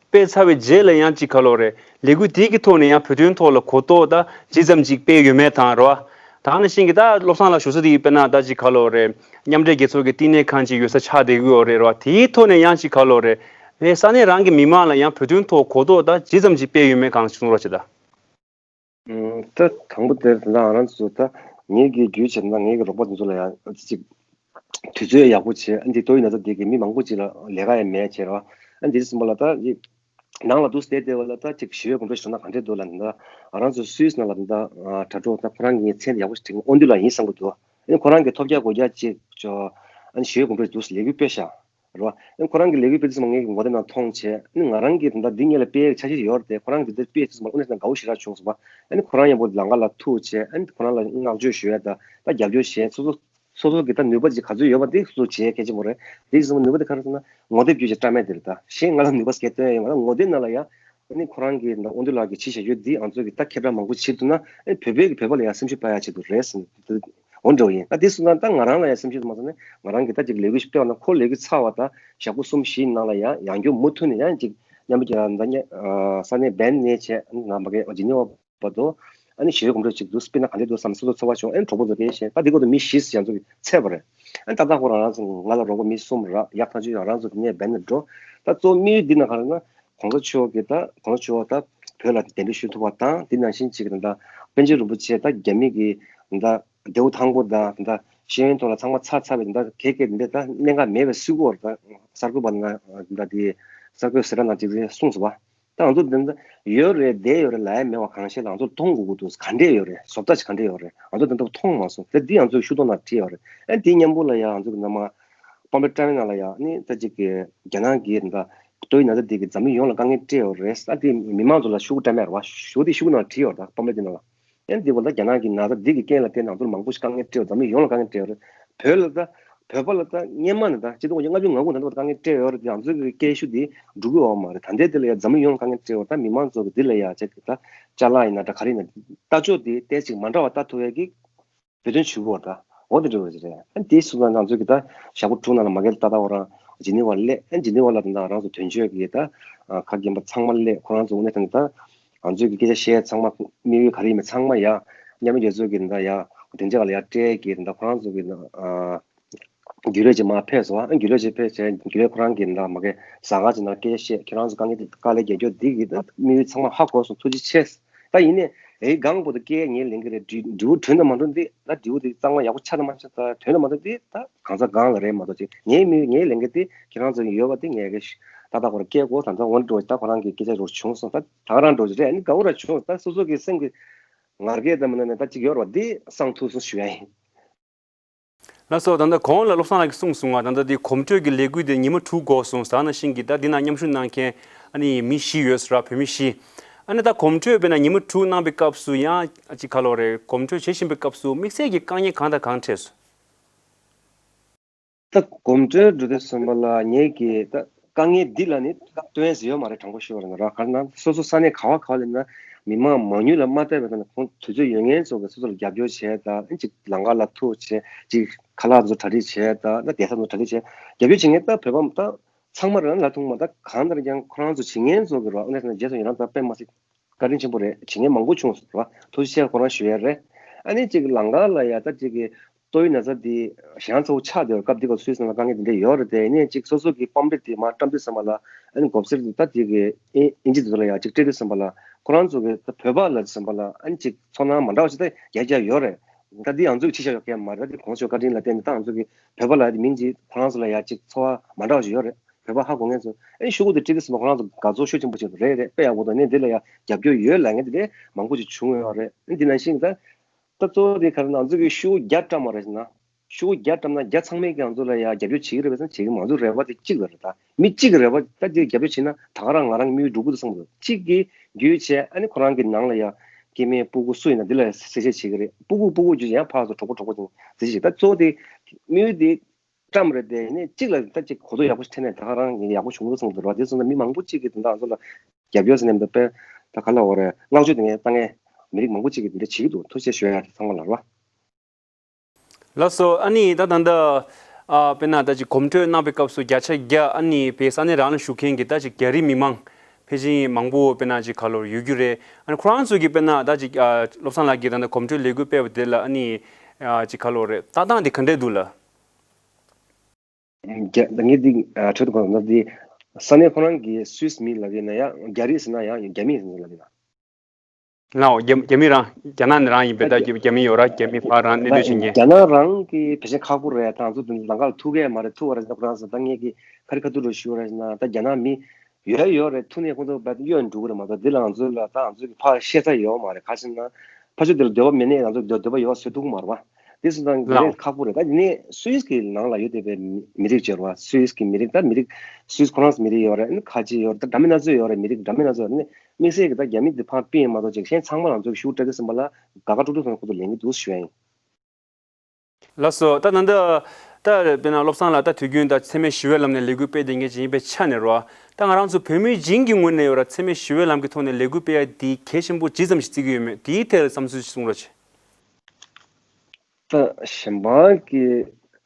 སྤེལ་ཚར་བའི་རྗེས་ལ་ཡང་ཅིག་ག་ལོ་རེད། ལས་འགུལ་དེ་གི་ཐོག་ནས་ཡང་བོད་དོན་ཐོག་ལ་གོ་རྟོགས་ད་ཇི་ཙམ་ཅིག་སྤེལ་ཡོད་མེད་དང་རེད་བ། ད་ནང་བཞིན་གྱི་ད་བློ་བཟང་ལགས་ཞུ་ས་དེ་དཔེར་ན་ད་ཅིག་ག་ལོ་རེད། མཉམ་འབྲེལ་རྒྱལ་ཚོགས་ཀྱི་བསྟི་གནས་ཁང་ཅིག་ཡོད་ས་ཆགས་བསྡད་ཀྱི་ཡོད་རེད་ར། དེའི་ཐོག་ནས་ཡང་ཅིག་ག་ལོ་རེད། ས་གནས་རང་གི་མི་མང་ལ་ཡང་བོད་དོན་ཐོག་གོ་རྟོགས་ད་ཇི་ཙམ་ཅིག་སྤེལ་ཡོད་མེད་གང་ཞིག་གསུང་རོགས་བྱེད་ད། ད་དང་པོ་དེར་ད་ང་རང་ཚོ་ད་ངེད་ཀྱི་རྒྱུས་བྱས་ན་ངེད་ཀྱི་རོགས་པ་དེ་ཚོ་ལ་ཡང་ཅིག་དུས་ཚོད་ཡག་པོ་བྱས་ཨ་འདི་ཏོག་དབྱིབས་ན་ཚ་འདི་གི་མི་མང་པོ་ཅིག་ལ་ལས་ཀ་ཡང་མེད་བྱས་ར། ཨ་འདི་ཙམ་པ་ལ་ད་ནང་ལ་འདུག་བསྡད་བསྡད་པ་ལ་ད་ཅིག་ཞི་བའི་གོམ་བགྲོད་ཞུ་ན་ག་འདྲས་འདུག་ལབ་ན། ང་རང་ཚོ་སུད་སི་ནང་ལ་ད་དྲ་གྲོགས་ད་ཁོ་རང་གི་མཚན་ཡག་པོ་ཞིག་དྲན་ཨོ་འདི་ལ་ཡིན་བསམ་གི་འདུག་ཨ་ནི་ཁོ་རང་གི་ཐོབ་རྒྱག་སྒོ་རྒྱག་ཅིག་ཅོ་ཨ་ནི་ཞི་བའི་གོམ་བགྲོད་འདུག་ལས་འགུལ་སྤེལ་ཤག་རེད་བ། ཨ་ནི་ཁོ་རང་གི་ལས་འགུལ་སྤེལ་དུས་ཙམ་པ་ངས་ངོ་དེབ་ནང་མཐོང་བྱས། ཨ་ནི་ང་རང་གིས་ད་ལྟ་འདི་སྔོན་ལ་སྤེལ་ཡག་འཆར་གཞི་ཡོད་རེད་དེ། ཁོ་རང་གིས་འདི་སྤེལ་དུས་ཙམ་པ་དངོས་གནས་དགའ་པོ་ཞེ་དྲག་བྱུང་སོང་བ། ཨ་ནི་ཁོ་རང་ཡང་པོ་ལམ་ཁ་ལ་ཐུག་བྱས། ཨ་ནི་ཁོ་རང་ལ་བསྔགས་བརྗོད་ཞུ་ཡ་དང་། ད་རྒྱབ་སྐྱོར་བྱས། སོ་སོ་སོ་སོ་གི་ད་ནུས་པ་ཅིག་ག་ཚོད་ཡོད་པ་དེ་སོ་སོ་བྱེད་ཡ་གལ་ཆེན་པོ་རེད། དེ་ཙམ་པ་ནུས་པ་དེ་ག་རེ་ཟེར་ན། ངོ་དེབ་བརྒྱུད་བྱས་བཀྲམ་ཡ་དེ་རེད། ད་གཞན་ང་ལ་ནུས་པ་གང་ཡང་སྟོན་ཡ་ཡོད་མ་རེད། ངོ་དེབ་ནང་ལ་ཡ། ཨ་ནི་ཁོ་རང་གི་ད་དབང་འདུས་ལགས་ཀྱིས་བྱས་བཞག་རྒྱུ་འདི་ང་ཚོ་གིས་ད་ཁྱབ་བསྒྲགས་མང་པོ་བྱེད་ཐུབ་ན། ཨ་ནི་བོད་པའི་གི་བོད་པ་ལ་ཡང་སེམས་ཤུགས་སྤར་ཡག་ཆེད་དུ་རེད་ཟེར་ནས་འོ་འདྲ་བོ་ཡིན། ད་དེ་སོང་ཙང་ད་ང་རང་ལ་ཡང་སེམས་ཤུགས་མ་ཚང་ནས། ང་རང་གིས་ད་ཅིག་ལས་འགུལ་ཞིག་སྤེལ་བ་ན། ཁོ་ལས་འགུལ་ཚར་བ་དང་ཞག་པོ་གསུམ་བཞིའི་ནང་ལ་ཡང་ཡང་བསྐྱར་མུ་མཐུད་ནས་ཡང་ཅིག་མཉམ་འབྲེལ་རྒྱལ་ས་ནས་འབད་ནས་བྱས། ཨ་ནི་ང་མ་གི་ཇི་ནི་ཝ་བར་དུ། ཨ་ནི་ཞི་བའི་གོམ་བགྲོད་ཅིག་ཏུ་སྤེལ་ན་ག་འདྲ་འདུག་བསམ། སོ་སོ་ཚོར་བ་བྱུང་། ཨ་ནི་གྲོགས་པོ་ཚོ་སྐད་བཤད། ད་འདི་སྐོར་དུ་མི་བཞི་ཙམ་ང་ཚོ་གིས་ཚད་པ་རེད། ཨ་ནི་ཏག་ཏག་ཁོ་རང་རང་ཚོ་ང་ལ་རོགས་པ་མི་གསུམ་རག། ཡག་ཐག་ཆོད། རང་ཚོ་གིས་ནས་འབད་ནས་འགྲོ། ད་གཙོ་བོ་དམིགས་ཡུལ་འདི་ནང་ག་རེ་ན། གོང་ས་མཆོག་གིས་ད་གོང་ས་མཆོག་ད་བོད་ལ་གདན་འདྲེན་ཞུ་ཐུབ་པ་དང་། དེ་ནང་བཞིན་ཅིག་ད་པཎ་ཆེན་རིན་པོ་ཆེ་ད་རྒྱ་མི་གི་ད་རྡེའུ་ཐང་པོ་དང་ད་ཤེས་ཡོན་ཐོག་ལ་ཚང་མ་ཚར་ཚར་བའི་ད་གེ་གེ་འདི་ད་གནད་འགག་མེད་པའི་སྲིད་སྐོར་ད་གསར་འགོད་པ་ན་ད་དེ་གསར་འགོད་ཟེར་ན་ཅིག་གསུངས་སོང་བ། ད་ང་ཚོ་འདི་འདྲ་ཡོད་རེད། བསྡད་ཡོད་རེད་ལབ་ཡ་མེད་པ། གང་ཤེས་ལ་ང་ཚོ་མཐོང་དགོས་ཀྱི་འདུག་ག་འདྲས་ཡོད་རེད། བཟོ་ལྟ་ཅིག་ག་འདྲས་ཡོད་རེད། ང་ཚོ་འདི་འདྲ་མཐོང་མ་སོང་། དེ་འདི་ང་ཚོའི་ཤུགས་སྡོང་ནང་བྲིས་ཡོད་རེད། ཨ་འདི་མཉམ་པོ་ལ་ཡ་ང་ཚོ་གི་ནང་མ་པམ་པའི་བཀྲམ་ཡིག་ནང་ལ་ཡ། ཨ་ནི་ད་ཅིག་གི་རྒྱ་ནག་གི་ད་ཏོག་དབྱིབས་ན་ཚ་འདི་གིས་འཛམ་གླིང་ཡོངས་ལ་དཀའ་ངལ་སྤྲད་ཡོད་རེད། ཨ་འདི་མི་མང་ཚོ་ལ་ཤུགས་བཀྲམ་ཡ་རེད་བ། ཤུགས་དེ་ཤུགས་ནང་བྲིས་ཡོད་རེད། ད་པམ་པའི་འདི་ནང་ལ། ཨ་འདི་བོ་ད་རྒྱ་ནག་གི་ན་ཚ་འདི་གི་རྐྱེན་ལ་བརྟེན་ནས་ང་ཚོར་མང་པོ་ཞིག་དཀའ་ངལ་སྤྲད་ཡོད། འཛམ་གླིང་ཡོངས་ལ་དཀའ་ངལ་སྤྲད་ཡོད་རེད། བོད་ལ་ད། བོད་པ་ལ་ད་སྔོན་མ་ནས་ད་སྤྱི་ཟླ་ཉི་ཤུ་ལྔ་དགུ་ནས་ད་དཀའ་ངལ་སྤྲད་ཡོད་རེད་དེ། ང་ཚོའི་གི་སྐད་ཤུགས་དེ་འགྲོ་གི་ཡོད་མ་རེད། ད་ལྟའི་དེ་ལ་ཡ་འཛམ་གླིང་ཡོངས་དཀའ་ངལ་སྤྲད་ཡོད་རེད། ད་མི་མང་ཚོ་གི་འདི་ལ་ཡ་ཅིག་ད་ཅ་ལག་ཡིན་ན་འདྲ། ག་རེ་ཡིན་ན་ལྟ་ཕྱོགས་དེ་ཏོག་ཙམ་མ་འདྲ་བ་ལྟ་ཐུབ་ཡ་གི་བོད་དོན་ཞུ་གི་ཡོད་རེད། ད་འོ་དེ་འདྲ་བ་ཞིག་རེད། ཨ་དེ་སོང་ཙང་ང་ཚོའི་གི་ད་ཞག་པོ་དྲུག་ནང་ལ་མ་གི་ཏག་ཏག་ཁོ་རང་ཇི་ནི་ཝར་སླེབས། ཨ་ཇི་ནི་ཝར་ལ་ད་ང་རང་ཚོ་དོན་གཅོད་ཀྱི་ད་ཁ་རྒན་པ་ཚང་མ་སླེབས། ཁོ་རང་ཚོ་དངོས་གནས་ད་ད་ང་ཚོའི་གི་སྐད་ཆ་བཤད་ཚང་མ། དམིགས་ཡུལ་ག་རེ་ཡིན་མིན་ཚང་མ་ཡ་མཉམ་མེད་རྒྱལ་ཚོགས་ཀྱི་ད་ཡ་སྡིངས་ཆ་སྒང་ལ་ཡ་སྤྲད་ཀྱི་ད་ཁོ་རང་ཚོ་གི་ཨ་རྒྱུན་ལས་ཅིག་མར་ཕེབས་སོང་། ཨ་རྒྱུན་ལས་ཅིག་ཕེབས་བྱས། རྒྱུན་ལས་ཁོ་རང་གིས་ད་མ་གི་ཟ་ཁང་ཅིག་ནང་སྐད་ཆ་བཤད། ཁྱེད་རང་ཚོ་དཀའ་ངལ་དཀའ་ལས་རྒྱག་རྒྱུ་འདི་གི་ད་དམིགས་ཡུལ་ཚང་མ་ཧ་གོ་སོང་། ཐུགས་རྗེ་ཆེ། ད་ཡིན་ནའི་ཨེ་གང་པོ་ད་སྐད་ངས་ལེན་གི་རེད། འབྲི་འབྲི་བོ་དྲན་དང་མ་དྲན་དེ། ད་འབྲི་བོ་དེ་གཙང་མ་ཡག་པོ་ཆགས་དང་མ་ཆགས། ད་དྲན་དང་མ་དྲན་དེ་ད་གང་ཟག་སྒང་ལ་རེད་མ་གཏོགས་ཅིག་ངའི་དམིགས་ཡུལ་ངས་ལེན་གི་དེ་ཁྱེད་རང་ཚོ་ཡོད་པ་དེ་ངས་གི་ད་ད་ཁོ་རང་སྐད་གོ་ད་ད་འོན་འགྲོ། ད་ཁོ་རང་གི་སྐད་ཆ་རོ་བྱུང་སོང་། ད་ད་ག་རང་འགྲོ་རེད། ཨ་ནི་དགའ་བོ་ར་བྱུང་། ད་སོ་སོ་གི་སེམས་ཀྱི་ངར་སྐད་དང་མིན་ན་ནས་ད་ཅིག་ཡོད་རེད་བ། འདི་སངས་ཐུབ་སོང་ཞུ་ཡ་ཡིན། ལགས་སོ། ད་ལྟ་གོང་ལ་བློ་བཟང་ལགས་ཀྱིས་གསུངས་སོང་བ། ད་ལྟ་འདི་གོམ་བགྲོད་ཀྱི་ལས་འགུལ་དེ་ཉི་མ་དྲུག་འགོར་སོང་། ཟེར་ནང་བཞིན་གྱི་ད་འདི་ན་མཉམ་ཞུགས་གནང་མཁན་ཨ་ནི་མི་བཞི་ཡོད་ཟེར་བ། བོད་མི་བཞི། ཨ་ནི་ད་གོམ་བགྲོད་དཔེར་ན་ཉི་མ་དྲུག་གནང་པའི་སྐབས་སུ་ཡང་ཅིག་ག་ལོ་རེད། གོམ་བགྲོད་བྱེད་བཞིན་པའི་སྐབས་སུ་དམིགས་བསལ་གྱི་དཀའ་ངལ་གང་དང་གང་འཕྲད་སོང་། ད་གོམ་བགྲོད་འགྲོ་དུས་ཙམ་པ་ལ་ངས་ཀྱི་ད་དཀའ་ངལ་འདི་ལ་ནི་སྟོན་ཟེར་ཡོད་མ་རེད། དྲང་པོ་ཤོད་པ་རེད་ན་ར། ག་རེ་ན་སོ་སོ་ས་གནས་ག་བ་ག་བ་ལ་ན་མི་མང་མང་ཉུང་ལ་མ་ལྟོས་པའི་ཐོག་ནས་ཁོང་དུས་ཚོད་ཡོད་མཁན་ཚོ་གི་སོ་སོ་ལ་རྒྱབ་སྐྱོར་བྱས། ད་ཅིག་ལམ་ཁ་ལ་ཐུག་བྱས། ཅིག་ཁ་ལག་ཚོ་གྲ་སྒྲིག་བྱས། ད་ད་བསྡད་ས་ཚོ་གྲ་སྒྲིག་བྱས། རྒྱབ་སྐྱོར་བྱེད་མཁན་ད་བོད་པ་ད་ཚང་མ་རང་ལ་ཐུག་མ། ད་གང་ལྟར་ཀྱང་ཁོ་རང་ཚོ་བྱེད་མཁན་ཚོ་གི་རོགས་ཨ་ནེ་ས་ནས་རྗེས་སུ་ཡི་རང་ད་དཔེ་མ་སྲིད་བཀའ་དྲིན་ཆེན་པོ་རེད། བྱེད་མཁན་མང་པོ་བྱུང་སོང་ར། ཐུགས་རྗེ་ཆེ་ཁོ་རང་ཞུ་ཡ་རེད། ཨ་ནི་ཅིག་ལམ་ཁ་ལ་ཡ་ད་ཅིག་གི་ཏོག་དབྱིབས་ན་ཚ་འདི་ཞེ་དྲག་ཚ་པོ་ཆགས་བསྡད་པའི་སྐབས་འདི་ག་སུད་སི་ནང་ལ་དཀའ་ངལ་འདི་འདྲ་ཡོད་རེད་དེ། ཨ་ནི་ཅིག་སོ་སོ་གི་པམ་པེ་འདི་མར་བཀྲམ་དུས་ཙམ་པ་ལ། ཨ་ནི་མགོ་སེར་འདི་ད་ཅིག་གི་ཨིན་ཨིན་ཇི་འདི་ཚོ་ལ་ཡ་ཅིག་སྤྲད་དུས་ཙམ་པ་ལ་ཁོ་རང་ཚོ་གི་ད་བོད་པ་ལ་ཙམ་པ་ལ་ཨ་ནི་ཅིག་ཚོར་སྣང་མ་འདྲ་བ་ཞིག་ད་རྒྱ་རྒྱ་ཡོད་རེད། ད་འདི་ང་ཚོ་གི་ཕྱི་བཞག་ཡོད་མཁན་མ་རེད། ད་འདི་གོང་ས་མཆོག་བཀའ་དྲིན་ལ་བརྟེན་ནས་ད་ང་ཚོ་གི་བོད་པ་ལ་ཡ་མིང་ཅིག་ཁོ་རང་ཚོ་ལ་ཡ་ཅིག་ཚོར་བ་མ་འདྲ་བ་ཞིག་ཡོད་རེད། བོད་པ་ཧ་གོ་མཁན་ཚོ། ཨ་ནི་ཤོག་གུ་དེ་བྲིས་དུས་ཙམ་པ་ཁོ་རང་ཚོ་དགའ་ཚོར་ཤུགས་ཆེན་པོ་ཅིག་རེད་རེད། དཔེ་ཡག་པོ་འདུག་ཨ་ནི་འདི་ལ་ཡ་རྒྱབ་སྐྱོར་ཡོད་ལབ་མཁན་དེ་འདྲ་མང་པོ་ཅིག་བྱུང་ཡོད་རེད། ཨ་ནི་འདི་ནང་བཞིན་ད་ད་གཙོ་བོ་དེ་ག་རེ་ན་ང་ཚོ་གི་ཤོག་གུ་བརྒྱ་བཀྲམ་པ་རེད་ཟེར་ན། ཤོག་གུ་བརྒྱ་བཀྲམ་ན་བརྒྱ་ཚང་མས་ཀྱི་ང་ཚོ་ལ་ཡ་རྒྱབ་སྐྱོར་བྱེད་ཀྱི་རེད་པས་ཟེར་ན་བྱེད་ཀྱི་མ་འདུག་རེད་བ། དེ་གཅིག་ལ་རེད། ད་མི་གཅིག་གི་རེད་བ། ད་དེ་རྒྱབ་སྐྱོར་བྱེད་ན་ད་ག་རང་ང་རང་གི་དམིགས་ཡུལ་འགྲུབ་ཀྱི་འདུག་བསམ་གྱི་འདུག་གཅིག་གི་རྒྱུས་བྱས། ཨ་ནི་ཁོ་རང་གི་ནང་ལ་ཡ་སྐྱེ་དམན་སྤུ་གུ་སུ་ཡིན་ན་འདི་ལ་གསལ་བཤད་བྱེད་ཀྱི་རེད། སྤུ་གུ་སྤུ་གུ་རྒྱུས་ཡང་ཕར་ཚུར་གྲོགས་པོ་གྲོགས་པོ་ཅིག་གསལ་བཤད་བྱེད། ད་གཙོ་བོ་དེ་དམིགས་ཡུལ་དེ་བཀྲམ་རེད་དེ། ནས་གཅིག་ལ་ད་ཅིག་གོ་རྟོགས་ཡག་པོ་ཞིག་འཕྲད་ནས་ད་ག་རང་ཡག་པོ་བྱུང་འདུག་བསམ་གྱི་འདུག་ར། དེ་སོང་ཙང་མི་མང་པོ་ཅིག་གིས་དེ་འདྲ་ང་ཚོ་ལ་རྒྱབ་སྐྱོར་ཟེར་ནས་འདི་དཔེ་ད་ག་ལ་འོ་རེད། བསྔགས་བརྗོད་དེ་ངས་ད་ངས་མི་རིགས་མང་པོ་ཅིག་གིས་དེ་འདྲ་བྱེད་ཀྱི་འདུག་ཐུགས་རྗེ་ཆེ་ཞུ་ཡ་རེད། ཚང་མ་ལ་ར། ལགས་སོ། ཨ་ནི་ད་ད་ལྟ་ཨ་དཔེར་ན་ད་ཅིག་གོམ་བགྲོད་གནང་པའི་སྐབས་སུ་བརྒྱ་ཆ་བརྒྱ་ཨ་ནི་བོད་ས་གནས་རང་ལ་བཞུགས་མཁན་གྱི་ད་ཅིག་རྒྱ་རིགས་མི་མང་ཕལ་ཆེར་མང་པོ་དཔེར་ན་ཅིག་ག་ལོར་ཡོད་རྒྱུ་རེད། ཨ་ནི་ཁོ་རང་ཚོ་གིས་དཔེར་ན་ད་ཅིག་ཨ་བློ་བཟང་ལགས་ཀྱིས་ད་ལྟ་གོམ་བགྲོད་ལས་འགུལ་སྤེལ་བ་དེ་ལ་ཨ་ནི་ཨ་ཅིག་ག་ལོར་རེད། ལྟ་སྟངས་དེ་ག་འདྲས་འདུག་ལགས། རྒྱ་ད་ངས་འདི་ཨ་གྲོས་དུ་གོ་ན་འདི་ས་གནས་ཁོ་རང་གི་སུད་སི་མི་ལབ་ཡིན་ན་ཡང་རྒྱ་རིགས་ཟེར་ན་ཡང་རྒྱ་མི་ཟེར་ན་ལབ་ཡིན་ན། ལའོ། རྒྱ་རྒྱ་མི་རང་རྒྱ་ནག་ནས་རང་ཡིན་པའི་ད་རྒྱ་རྒྱ་མི་ཡོད་ར། རྒྱ་མི་ཕར་རང་གནས་སྡོད་བྱེད་མཁན། རྒྱ་ནག་རང་གི་བེད་སྤྱོད་ཁག་པོ་རེད། ད་ང་ཚོ་འདི་ལམ་ཁ་ལ་ཐུག་གི་མ་རེད། ཐུག་པ་རེད་ཟེར་ན་ཁོ་རང་ཚོ་ད་ངས་ཀྱི་ཁ་རི་ཁ་ཐུག་རུ་ཞུ་རེད་ཟེར་ན། ད་རྒྱ་ནག་མི་ཡོད་ཡོད་རེད། ཐུག་ནས་ཁོང་ཚོ་བད་གཡོལ་འགྲོ་གི་རེད་མ་གཏོགས། འདི་ལ་ང་ཚོ་ལ་ད་ང་ཚོ་གི་ཕར་བཤད་ས་ཡོད་མ་རེད། ག་ཟེར་ན་ཕར་ཕྱོགས་འདི་ལ་འདོད་པ་མེད་ནས་ང་ཚོ་འདོད་འདོད་པ་ཡོད་བཟོ་ཐུབ་ཀྱི་མ་རེད་བ། དེ་སོང་ཙང་དེ་ལའོ། རེད་ཁག་པོ་རེད། ད་ནི་སུད་སི་གི་ནང་ལ་ཡོད་བསྡད་པའི་མི་མི་རིགས་ཅིག་ཡོད་རེད་བ། སུད་སི་གི་མི་རིགས། ད་མི་རིགས་སུད་སི་ཁོ་རང་ཚོ་མི་རིགས་ཡོད་རེད། ཨ་ནི་ཁ་ཆེ་ཡོད་རེད། ད་འདྲ་མིན་སྣ་ཚོགས་ཡོད་རེད། མི་རིགས་འདྲ་མིན་སྣ་ཚོགས་ཡོད་རེད། ཨ་ནི་དམིགས་བསལ་གྱི་ད་རྒྱ་མི་དེ་ཕར་ཕུད་ཡིན་མ་གཏོགས་ཅིག་གཞན་ཚང་མ་ལ་ང་ཚོ་གི་ཤུགས་སྤྲད་དུས་ཙམ་པ་ལ་དགའ་དགའ་སྤྲོ་སྤྲོ་ཚོ་ཁོ་ཚོ་ལེན་གྱི་འདུག་ཞུ་ཡ་ཡིན། ལགས་སོ། ད་ད་ལྟ་ད་དཔེར་ན་བློ་བཟང་ལགས་ད་དུས་རྒྱུན་ད་འཚེ་མེད་ཞི་བའི་ལམ་ནས་ལས་འགུལ་སྤེལ་བསྡད་མཁན་ཅིག་ཡིན་པའི་ཆ་ནས་རོ། ད་ང་རང་ཚོ་བོད་མི་བྱིངས་ཀྱི་ངོས་ནས་ཡོད་ར་འཚེ་མེད་ཞི་བའི་ལམ་གྱི་ཐོག་ནས་ལས་འགུལ་སྤེལ་ཡ་འདི་གལ་ཆེན་པོ་ཇི་ཙམ་ཞིག་བརྩི་གི་ཡོད་མེད་དེའི་ཐད་བསམ་ཚུལ་ཞིག་གསུང་རོགས་བྱེད། ད་གཞན་པ་གི་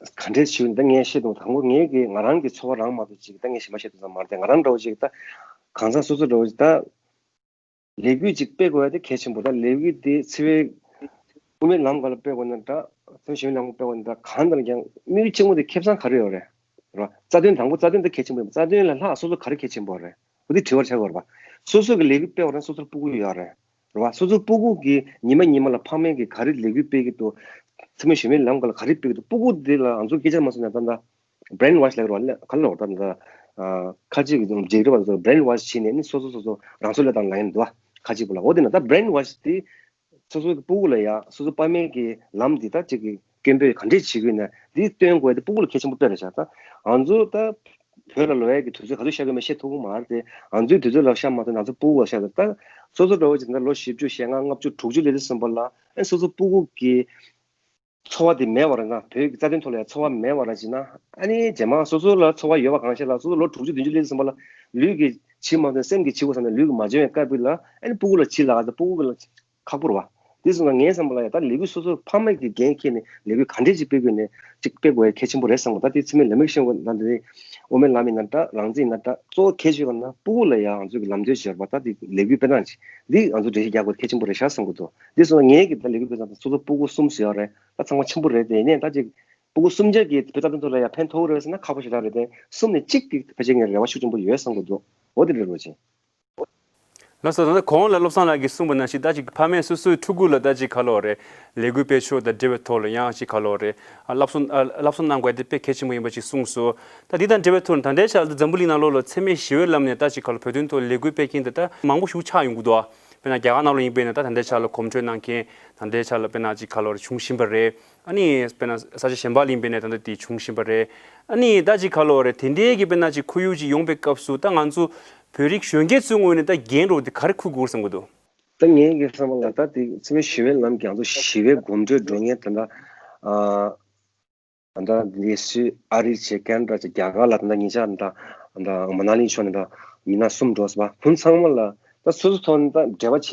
ག་འདྲས་བྱུང་ད་ངས་བཤད་དུས་དང་པོ་ངས་གི་ང་རང་གི་ཚོར་བ་རང་མ་གཏོགས་ཅིག་ད་ངས་གཞན་པ་བཤད་དུས་ཙམ་མ་རེད་དེ། ང་རང་འདྲ་བོ་ཅིག་ད་གང་ཟག་སོ་སོ་འདྲ་བོ་ཅིག་ད་ལས་འགུལ་ཅིག་སྤེལ་དགོས་ཡ་དེ་གལ་ཆེན་པོ། ད་ལས་འགུལ་དེ་འཚེ་བའི་དབུ་མའི་ལམ་སྒང་ལ་སྤེལ་དགོས་ན་འདྲ། འཚེ་བའི་ཞི་བའི་ལམ་སྒང་སྤེལ་དགོས་ན་འདྲ། གང་ལྟར་ཀྱང་དམིགས་ཡུལ་ཆེན་པོ་དེ་ཁེ་བཟང་ག་རེ་ཡོད་རེད། རེད་བ། རྩ་དོན་དང་པོ་རྩ་དོན་དེ་གལ་ཆེན་པོ་ཡིན་པ། རྩ་དོན་ལས་ལྷག་སོ་སོ་ག་རེ་གལ་ཆེན་པོ་རེད། འོ་དེ་དྲི་བར་ཆགས་དགོས་རེད་བ། སོ་སོ་གི་ལས་འགུལ་སྤེལ་བ་རང་སོ་སོར་སྤུ་གུ་ཡོད་རེད། རེད་བ། སོ་སོ་སྤུ་གུ་གིས་ཉི་མ་ཉི་མ་ལ་ཕ་མས་གིས་ག་རེ་ལས་འགུལ་སྤེལ་གྱི་འདུག་འཚེ་མེད་ཞི་བའི་ལམ་སྒང་ལ་ག་རེ་སྤེལ་གྱི་འདུག་སྤུ་གུ་དེ་ལ་ང་ཚོ་སྐད་ཆ་མ་གསུངས་ན་ད་ལྟ་brainwash ལབ་རོགས། ག་ལ་འོ་ད་ད་ཁ་ཅིག་གི་རྒྱ་རིགས་པ་ཚོ་brainwash བྱས་ནས་ནི་སོ་སོ་སོ་སོ་རང་སྲོག་བློས་བཏང་ལ་ཡིན་འདུག་ཁ་ཅིག་པོ་ལ་འོ་དེ་ན་ད་brainwash དེ་སོ་སོ་གི་སྤུ་གུ་ལ་ཡ་སོ་སོ་ཕ་མའི་གི་ལམ་འདི་ད་ཅིག་གི་སྐད་འབོད་ག་འདྲས་བྱེད་དགོས་ན་འདི་སྟོན་དགོས་དེ་སྤུ་གུ་ལ་གལ་ཆེན་པོ་དཔེ་རེད་ཤག་ད་ང་ཚོ་ད་བོད་ལ་ལོག་ཡ་གི་དུས་ཚོད་ག་ཚོད་ཤར་དགོས་མེད་ཤེས་ཐུབ་ཀྱི་མ་རེད་དེ། ང་ཚོའི་དུས་ཚོད་ལ་ཤར་མ་ཐུབ་ན་ང་ཚོ་སྤུ་གུ་ལ་ཤར་ཐུབ། ད་སོ་སོ་འདྲ་བོ་ཅིག་ད་ལོ་བཞི་བཅུ་ཞེ་ལྔ་ལྔ་བཅུ་དྲུག་ཅུ་སླེབས་དུས་ཙམ་པ་ལ་ཨེ་སོ་སོ་སྤུ་གུ་གི་ཚོར་བ་དེ་མེད་པ་རེད་ན། བོད་ཀྱི་རྩ་དོན་ཐོག་ལ་ཡང་ཚོར་བ་མེད་པ་ར་བྱས་ན། ཨ་ནི་རྗེས་མ་སོ་སོ་ལ་ཚོར་བ་ཡོད་པ་གང་ཤེས་ལ་སོ་སོ་ལོ་དྲུག་ཅུ་བདུན་ཅུ་སླེབས་ཙམ་པ་ལ་ལུས་ཀྱིས་བྱེད་མ་ཐུབ་ན་སེམས་ཀྱིས་བྱེད་དགོས་བསམ་ན་ལུས་ཀྱིས་མ་བྱེད་པའི་སྐབས་ལ་ཨ་ནི་སྤུ་གུ་ལ་བྱེད་ལ་ད་སྤུ་གུ་ལ་ཁག་པོ་རེད་བ། དེ་སོང་ཙང་ངའི་བསམ་པ་ལ་ཡང་ད་ལས་འགུལ་སོ་སོ་ཕ་མ་གི་འགན་འཁྱེར་ནས་ལས་འགུལ་ག་འདྲས་ཅིག་སྤེལ་དགོས་ནས་ཅིག་སྤེལ་དགོས་ཡ་གལ་ཆེན་པོ་རེད་བསམ་གི། ད་དེ་འཚེ་མེད་ལམ་ཡིག་ཤེས་དགོས་ད་དེ་དབུ་མའི་ལམ་ཡིན་ན་འདྲ་རང་བཙན་ཡིན་ན་འདྲ་གཙོ་བོ་གལ་ཆེ་བ་ན་སྤུ་གུ་ལ་ཡང་ང་ཚོ་གི་ལམ་སྟོན་བྱེད་པ་ད་དེ་ལས་འགུལ་སྤེལ་སྟངས་ཅིག་འདི་ང་ཚོ་འགྲེལ་བཤད་རྒྱག་དགོས་གལ་ཆེན་པོ་རེད་ཤག་བསམ་གི་འདུག་དེ་སོང་ཙང་ངའི་གི་ད་ལས་འགུལ་སྤེལ་སྟངས་ད་སོ་སོ་སྤུ་གུ་གསུམ་ཟེར་བ་རེད། ད་ཚང་མ་ཆེན་པོ་རེད་དེ་ཡིན་ནའི་ད་ཅིག་སྤུ་གུ་གསུམ་ཆ་གིས་བོད་རྩ་དོན་ཐོག་ལ་ཡང་ཕན་ཐོགས་རེད་ཟེར་ན་ཁག་པོ་ཞེ་དྲག་རེད་དེ། གསུམ་ནས་གཅིག་གིས་ཕལ་ཆེར་ངས་རེ་བ་ཤུགས་ཆེན་པོ་ཡོད་བསམ་གི་འདུག་འོ་དེ་འདྲ་རེད་བ་ཅིང་། ལགས་སོ། ད་ལྟ་གོང་ལ་བློ་བཟང་ལགས་ཀྱིས་གསུངས་པ་ནང་བཞིན་ད་ཅིག་ཕ་མས་སོ་སོའི་ཕྲུ་གུ་ལ་ད་ཅིག་ག་ལོ་རེད། ལས་འགུལ་སྤེལ་ཕྱོགས་དང་འབྲེལ་བའི་ཐོག་ལ་ཡང་ཅིག་ག་ལོ་རེད། ཨ་སློབ་གསོ་ཨ་སློབ་གསོ་གནང་དགོས་དེ་དཔེ་གལ་ཆེན་པོ་ཡིན་པ་ཅིག་གསུངས་སོང་། ད་འདི་དང་འབྲེལ་བའི་ཐོག་ནས་ད་ལྟའི་ཆར་ད་འཛམ་བུ་གླིང་ནང་ལོགས་ལ་འཚེ་མེད་ཞི་བའི་ལམ་ནས་ད་ཅིག་ག་ལོ་བོད་དོན་ཐོག་ལས་འགུལ་སྤེལ་མཁན་དེ་ད་མང་པོ་ཞིག་ཆགས་ཡོང་གི་འདུག་དཔེར་ན་རྒྱ་གར་ནང་ལོགས་ཡིན་པས་ན་ད་ད་ལྟའི་ཆར་ལ་གོམ་བགྲོད་གནང་མཁན་ད་ལྟའི་ཆར་ལ་དཔེར་ན་ཅིག་ག་ལོ་རེད་བྱུང་བཞིན་པ་རེད། ཨ་ནི་དཔེར་ན་ས་ཆ་གཞན་པ་ལ་ཡིན་པས་ན་ད་ལྟ་དེ་བྱུང་བཞིན་པ་རེད། ཨ་ནི་ད་ཅིག་ག་ལོ་རེད་དེ་འདྲའི་གི་དཔེར་ན་ཅིག་ཁོར་ཡུག་ཅིག་ཡོང་པའི་སྐབས་སུ་ད་ང་ཚོ་བོད་རིགས་གཞོན་སྐྱེས་ཚོའི་ངོས་ནས་ད་འགན་རོགས་དེ་ག་རེ་འཁུར་དགོས་བསམ་གྱི་འདུག་ད་ངའི་གི་བསམ་པ་ལ་ད་དེ་འཚེ་མེད་ཞི་བའི་ལམ་གྱི་ང་ཚོ་ཞི་བའི་གོམ་བགྲོད་འགྲོ་མཁན་ད་ལྟ་ཨ་ད་ལྟ་འདི་སུད་ཨ་རི་བྱས་ཀན་ཌ་བྱས་རྒྱ་གར་ལ་ད་ལྟ་ཉེ་ཆར་ད་ད་མ་ན་ལི་ཕྱོགས་ནས་ད་མི་སྣ་གསུམ་འགྲོ་སོང་བ། ཁོང་ཚང་མ་ལ་ད་སོ་སོ་ཐོག་ནས་ད་འབྲེལ་བ་བྱས་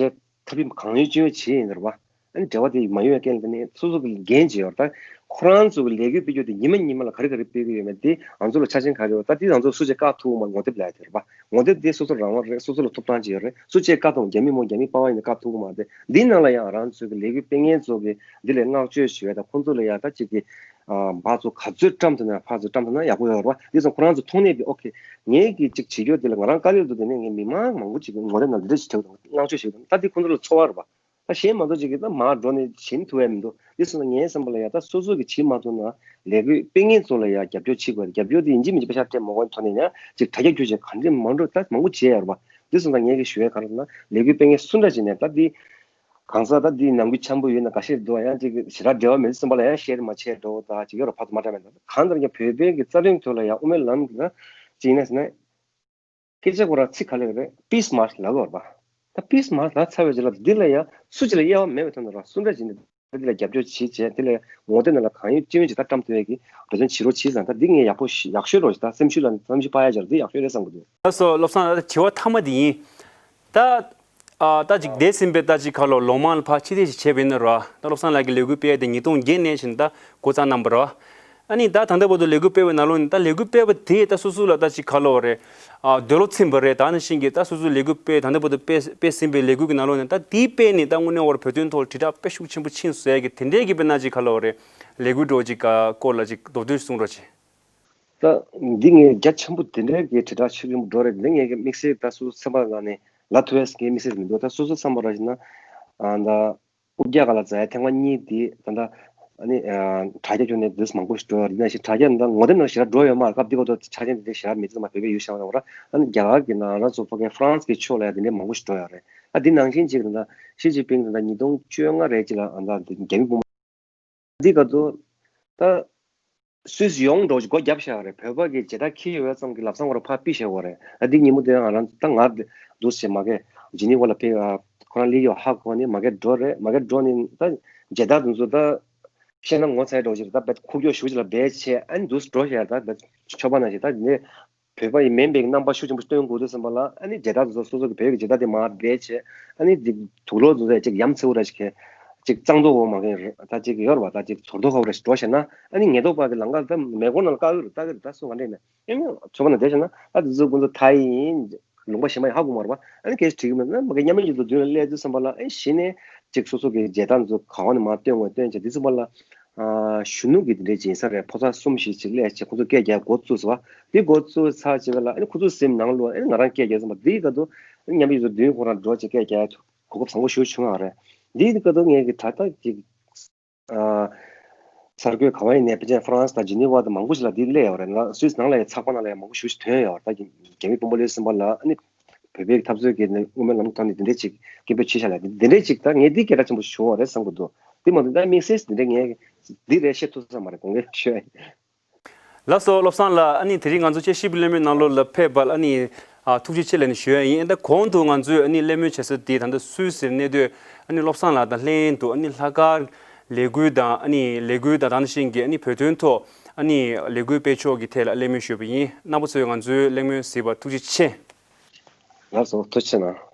ཐབས་ཡིན་གང་ཡོད་ཅི་ཡོད་བྱས་ཡིན་ཟེར་བ། ཨ་ནི་འབྲེལ་བ་དེ་མ་ཡོང་བའི་རྐྱེན་ལ་ནི་སོ་སོ་གི་འགན་ཅིག་ཡོད་རེད། ད་ཁོ་རང་ཚོ་གི་ལས་འགུལ་སྤེལ་རྒྱུ་དེ་ཉི་མ་ཉི་མ་ལ་ག་རེ་ག་རེ་སྤེལ་གི་ཡོད་མེད་དེ་ང་ཚོ་ལ་ཆ་རྐྱེན་ག་རེ་ཡོད། ད་དེ་ང་ཚོ་སུ་གཅིག་བཀག་ཐུབ་མ་ངོ་དེབ་ལ་ཡ་དེ་རེད་པ། ངོ་དེབ་དེ་སོ་སོ་རང་དབང་རེད། སོ་སོ་ལ་ཐོབ་ཐང་ཅིག་ཡོད་རེད། སུ་གཅིག་བཀག་ཐུབ་རྒྱ་མི་མོ་རྒྱ་མི་པ་ཕ་ཡིན་ན་བཀག་ཐུབ་གི་མ་རེད། འདི་ནང་ལ་ཡང་རང་ཚོ་གི་ལས་འགུལ་སྤེལ་མཁན་ཚོ་གི་འདི་ལ་བསྔགས་བརྗོད་ཞུ་ཡ་ད་ཁོང་ཚོ་ལ་ཡ་ད་གཅིག་གི་ཨ་ཕར་ཚུར་ག་ཚོད་བཀྲམ་ཐུབ་ན་ཕར་ཚུར་བཀྲམ་ཐུབ་ན་ཡག་པོ་ཡོད་རེད་པ། འདི་ཚོ་ཁོ་རང་ཚོ་མཐོང་ནས་དེ་ཨོ་ཁེ་ངས་གི་གཅིག་བྱེད་རྒྱུ་དེ་ལ་ང་རང་དཀའ་ལས་འདུག་དེ་ནས་ངས་མི་མང་མང་པོ་ཅིག་གི་ངོ་དེབ་ནང་འདི་འདྲ་ཞིག་བྲིས་འདུག་བསྔགས་བརྗོད་ཞིག་འདུག་ད་འདི་ཁོང་ཚོ་ལ་ཚོར་བ་རེད་པ། ད་གཞན་མང་ཚོགས་ཅིག་གིས་ད་མར་འགྲོ་ནས་བྱེད་ཐུབ་ཡ་མི་འདུག་འདི་སོང་ཙང་ངའི་བསམ་པ་ལ་ཡ་ད་སོ་སོ་གིས་བྱེད་མ་ཐུབ་ན་ལས་འགུལ་སྤེལ་མཁན་ཚོ་ལ་ཡ་རྒྱབ་སྐྱོར་བྱེད་དགོས་རེད། རྒྱབ་སྐྱོར་དེ་ཡིན་གཅིག་མིན་གཅིག་པེ་ཤག་སྤྲད་མ་དགོས་ཐོག་ནས་ཡ་ཅིག་དྲ་རྒྱ་བརྒྱུད་བྱས་གང་འདྲ་མང་འགྲོ་ད་མང་པོ་བྱེད་ཡ་རེད་པ། འདི་སོང་ཙང་ངས་གི་ཞུ་ཡ་ག་རེ་ཟེར་ན་ལས་འགུལ་སྤེལ་མཁན་སུ་འདྲ་ཅིག་ནས་ད་འདི་གང་ཟག་ད་འདི་ནང་ཁུལ་འཆམ་པོ་ཡོད་ན་འགའ་ཤས་འདུག་ཡང་ཅིག་ཞེ་དྲག་འབྲེལ་བ་མེད་ཙམ་པ་ལ་ཡང་བཤད་མ་བྱས་འགྲོ་ད་ཅིག་ཡོད་རེད། ཕར་ཚུར་མ་འདྲ་མེད་ད་གང་ལྟར་ཀྱང་བོད་པའི་གི་རྩ་དོན་ཐོག་ལ་ཡང་དབུ་མའི་ལམ་གྱི་ན་ཅིག་ཡིན་ན་ཟེར་ན། སྐད་ཆ་ཁོ་རང་ཚིག་ག་ལེར་རེད། Peace March ལབ་ཡོད་རེད་པ། ད་Peace March ལབ་ཚར་བའི་རྗེས་ལ་འདི་ལ་ཡང་སུ་གཅིག་ལ་དབྱེ་བ་མེད་པའི་ཐོག་ནས་རང་སུ་འདྲ་ཅིག་ནས་འདི་ལ་རྒྱབ་སྐྱོར་བྱེད་བྱས་འདི་ལ་ངོ་དེབ་ནང་ལ་གང་ཡོད་ཅི་ཡོད་ཅིག་ད་བཀྲམ་ཐུབ་ཡས་ཀྱི་འབད་བརྩོན་བྱེད་རོགས་བྱེད་ཟེར། ད་འདི་ངས་ཡག་པོ་ཞིག་ཡག་ཤོས་རོགས་ཞིག་ད་སེམས་ཤུགས་ལ་བསམ་ཤུགས་སྤར་ཡ་ཅིག་རེད། འདི་ཡག་ཤོས་རེད་བསམ་གི་འདུག་ལགས་སོ། བློ་བཟང་ལགས་དྲི་བ་མཐའ་མ་འདི་ཡིན། ད་ཨ་ད་ཅིག་འདས་ཟིན་པའི་ད་ཅིག་ཁ་ལོ་ལོ་མང་ལ་ཕར་ཕྱིར་བལྟས་ཤིག་བྱས་པ་ཡིན་ན་ར་ད་བློ་བཟང་ལགས་ཀྱི་ལས་འགུལ་སྤེལ་ཡ་དེ་ཉིས་སྟོང་བརྒྱད་ནས་བཞིན་ད་འགོ་བརྩམས་གནང་བ་ར། ཨ་ནི་ད་ད་ལྟ་བར་དུ་ལས་འགུལ་སྤེལ་བའི་ནང་ལོགས་ནས་ད་ལས་འགུལ་སྤེལ་བ་དེས་ད་སོ་སོ་ལ་ད་ཅིག་ག་ལབ་དགོས་རེད། ཨ་འདོད་བློ་ཚིམ་པ་རེད། ད་ནང་བཞིན་གྱི་ད་སོ་སོའི་ལས་འགུལ་སྤེལ་ད་ལྟ་བར་དུ་སྤེལ་སྤེལ་ཟིན་པའི་ལས་འགུལ་གྱི་ནང་ལོགས་ནས་ད་དེའི་སྤེལ་ནས་ད་དངོས་གནས་བར་བོད་དོན་ཐོག་དྲིལ་བསྒྲགས་དཔེ་ཤུགས་ཆེན་པོ་ཕྱིན་སོང་ཡ་གི་དེ་འདྲའི་གི་དཔེར་ན་ཅིག་ག་ལབ་དགོས་རེད། ལས་འགུལ་འདྲ་བོ་ཅིག་ག་སྐོར་ལ་ཅིག་མདོར་བསྡུས་གསུང་རོགས་བྱེད། ད་འདི་ངས་རྒྱ་ཆེན་པོ་དེ་འདྲའི་གི་དྲིལ་བསྒྲགས་ཤུགས་ཆེན་པོ་འགྲོ་རེད། འདི་ངས་གི་དམིགས་བསལ་ད་སོ་སོ་སེམས་པ་ནང་ནས་ལབ་ཐུབ་ཡ་ངའི་དམིགས་བསལ་མི་འདུག་ད་སོ་སོ་བསམ་པ་ར་བྱས་ན་ཨ་ད། དབུ་རྒྱ་ག་ལ་འཛེགས་ཡ་ཐེངས་མ་གཉིས་དེ་ད་ལྟ་ཨ་ནི་ཨ་དྲ་རྒྱ་ཁྱོན་ནས་འདུས་མང་པོ་ཞིག་འགྲོ་ཡོད་རེད། ནང་བཞིན་དྲ་རྒྱ་འདི་ངོ་དེབ་ནང་ཞེ་དྲག་འགྲོ་ཡོད་མ་རེད། སྐབས་འདི་བར་དུ་ཆ་རྐྱེན་དེ་འདྲའི་ཞེ་དྲག་མེད་ཙང་མ་བོད་པའི་ཡུལ་གཞན་པ་ནང་ར་ཨ་ནི་རྒྱ་གར་གྱི་ནང་ང་རང་ཚོ་ཕ་གིའི་ཧྥ་རན་སི་གི་ཕྱོགས་ལ་ཡ་དེ་འདྲའི་མང་པོ་ཞིག་འགྲོ་ཡོད་རེད། ཨ་འདི་ནང་བཞིན་ཅིག་ད་ལྟ་ཞི་ཅིན་ཕིང་ད་ལྟ་ཉིས་སྟོང་བཅོ་ལྔ་རེད་ཅིག་ལ་ཨ་ད་འདི་རྒྱ་མི་དཔུང་ འདི་ག་དུ་ད་སུད་སི་ཡོང་འགྲོ་ཞིག་སྒོ་བརྒྱབ་བཞག་རེད། བོད་པ་གི་མཇལ་དར་འཁྱེར་ཡོད་ཙང་གི་ལབ་ཙང་བར་ཕར་ཕུད་བཞག་པ་རེད། ཨ་འདི་ཉིན་མོ་དེ་ང་རང་ད་ང་འདུག་ཟེར་མ་གི་ཇི་ནི་ཝ་ལ་ཕེབས། ཨ་ཁོ་རང་ལི་ཡོ་ཧ་གོ་ནི་མ་གི་འགྲོ་རེད། མ་གི་འགྲོ་ནི་ད་མཇལ་དར་དུ་ཚོ་ད་བཤད་ན་ངོ་ཚ་འགྲོ་ཞིག་རེད། ད་བད་ཁུག་ཀྱོག་ཞུ་ཅི་ལ་བད་ཆེ་ཨ་ནི་འདུག་འགྲོ་ཞིག་ད་བད་ཆོ་པ་ན་ཞིག་ད་ནི་བོད་པ་ཡི་མིན་པའི་རྣམ་པ་ཤུགས་ཆེན་པོ་སྟོན་དགོས་དུས་ཙམ་པ་ལ། ཨ་ནི་མཇལ་དར་དེ་ཚོ་སོ་སོ་གི་བོད་ཀྱི་མཇལ་དར་དེ་མར་སྦས་བྱས། ཨ་ནི་འདི་དུག་ལོག་དེ་ཚོ་ཅིག་ཡ་མཚན་ར་ཞིག་གི་ཅིག་གཙང་བཟོ་འོ་མ་གི་ད་ཅིག་ཡོད་ར་བ། ད་ཅིག་ཚོར་རྟོག་ཁ་བོ་ར་ཞིག་འགྲོ་བྱས་ན། ཨ་ནི་ཉེན་རྟོག་པ་གི་ལམ་ཁ་ད་མེ་འཁོར་ནང་ལ་བཀག་གི་རེད། ལྟ་གི་རེད། ད་སུ་ག་འདྲ་ཡིན་ན་ཨ་ནི་ཚོ་པ་ན་བསྡད་བྱས་ན། ཨ་དེ་ཚོ་ཁོང་ཚོ་ཐའི་ཡིན། ལུང་པ་གཞན་པ་ཡིན་ཧ་གོ་མ་རེད་པ། ཨ་ནི་སྐད་ཆ་དྲིས་གི་མེད་ན་མ་གི་མཉམ་མེད་ཡུལ་དུ་མདུན་ལ་སླེབས་དུས་ཙམ་པ་ལ། ཨ་གཞི་ནས་ཅིག་སོ་སོ་གི་མཇལ་དར་ཚོ་ག་བ་ནས་མར་སྟོན་དགོས་སྟོན་བྱས་དུས་ཙམ་པ་ལ། ཨ་གཞོན་ནུ་གི་དེ་འདྲའི་ཅིག་ཡིན་ས་རེད། ཕོ་གསར་གསུམ་བཞི་ཅིག་སླེབས་བྱས་ཁོང་ཚོ་སྐད་རྒྱག་འགོ་བཙུགས་སོང་བ། དེ་འགོ་བཙུགས་ཚར་བྱས་པ་ལ་ཨ་ནི་ཁོང་ཚོ་སེམས་ནང་ལོགས་ཨ་ནི་ང་རང་སྐད་རྒྱག་ཙམ་པ་འདིའི་སྐབས་དུ་མཉམ་མེད་ཡུལ་དུ་མདུན་ཁོ་རང་འགྲོ་བྱས་སྐད་རྒྱག་གོ་སྐབས་བཟང་པོ་ཞིག་བྱུང་ཡོད་རེད། འདིའི་སྐབས་དུ་ངས་གི་ད་ལྟ་ཅིག་ཨ་གསར་འགོད་ག་བ་ཡིན་ནའི་ཕལ་ཆེར་ཧྥ་རན་སི་དང་ཇི་ནི་ཝ་དང་མང་པོ་ཞིག་ལ་འདི་སླེབས་ཡོད་རེད། ང་སུད་སི་ནང་ལ་ཡང་ཚགས་པར་ནང་ལ་ཡང་མང་པོ་ཞིག་ཐོན་ཡོད་རེད། ད་རྒྱ་མི་དཔོན་པོ་སླེབས་ཟིན་པ་ལ་ཨ་ནི་བོད་པའི་འཐབ་རྩོད་ཀྱི་ནི་དབུ་མའི་ལམ་ཐོག་ནས་འདི་འདྲས་ཅིག་སྐད་འབོད་བྱས་བཞག་ལ། འདི་འདྲས་ཅིག་ད་ངས་འདི་སྐད་གྲགས་ཆེན་པོ་ཞིག་བྱུང་བ་རེད་བསམ་གི་འདུག་འདི་མ་གཏོགས་ད་དམིགས་བསལ་འདི་འདྲས་ངས་འདི་རེད་བཤད་ཐུབ་ས་མ་རེད། དགོངས་འགལ་ཞུ་ཡ་ཡིན། ལགས་སོ་བློ་བཟང་ལགས། ཨ་ནི་དེ་རིང་ང་ཚོ་དཔྱད་ཞིབ་ཀྱི་གླེང་མོལ་ནང་ལོགས་ལ་ཕེབས་པ་ལ་ཨ་ནི་ཨ་ཐུགས་རྗེ་ཆེ་ལབ་ནས་ཞུ་ཡ་ཡིན། ད་གོང་དུ་ང་ཚོས་ཨ་ནི་གླེང་མོལ་བྱེད་ས་དེ་ད་ལྟ་སུད་སིར་གནས་སྡོད་ཨ་ནི་བློ་བཟང་ལགས་དང་ལྷན་དུ་ཨ་ནི་ལྷག་དཀར་ལས་འགུལ་དང་ཨ་ནི་ལས་འགུལ་དང་དེ་བཞིན་གྱི་ཨ་ནི་བོད་དོན་ཐོག་ཨ་ནི་ལས་འགུལ་སྤེལ་ཕྱོགས་ཀྱི་ཐད་ལ་གླེང་མོལ་ཞུས་པ་ཡིན། རྣམ་པ་ཚོས་ང་ཚོའི་གླེང་མོལ་གཟིགས་པར་ཐུགས་རྗེ་ཆེ། ལགས་སོ་ཐུགས་རྗེ་གནང་།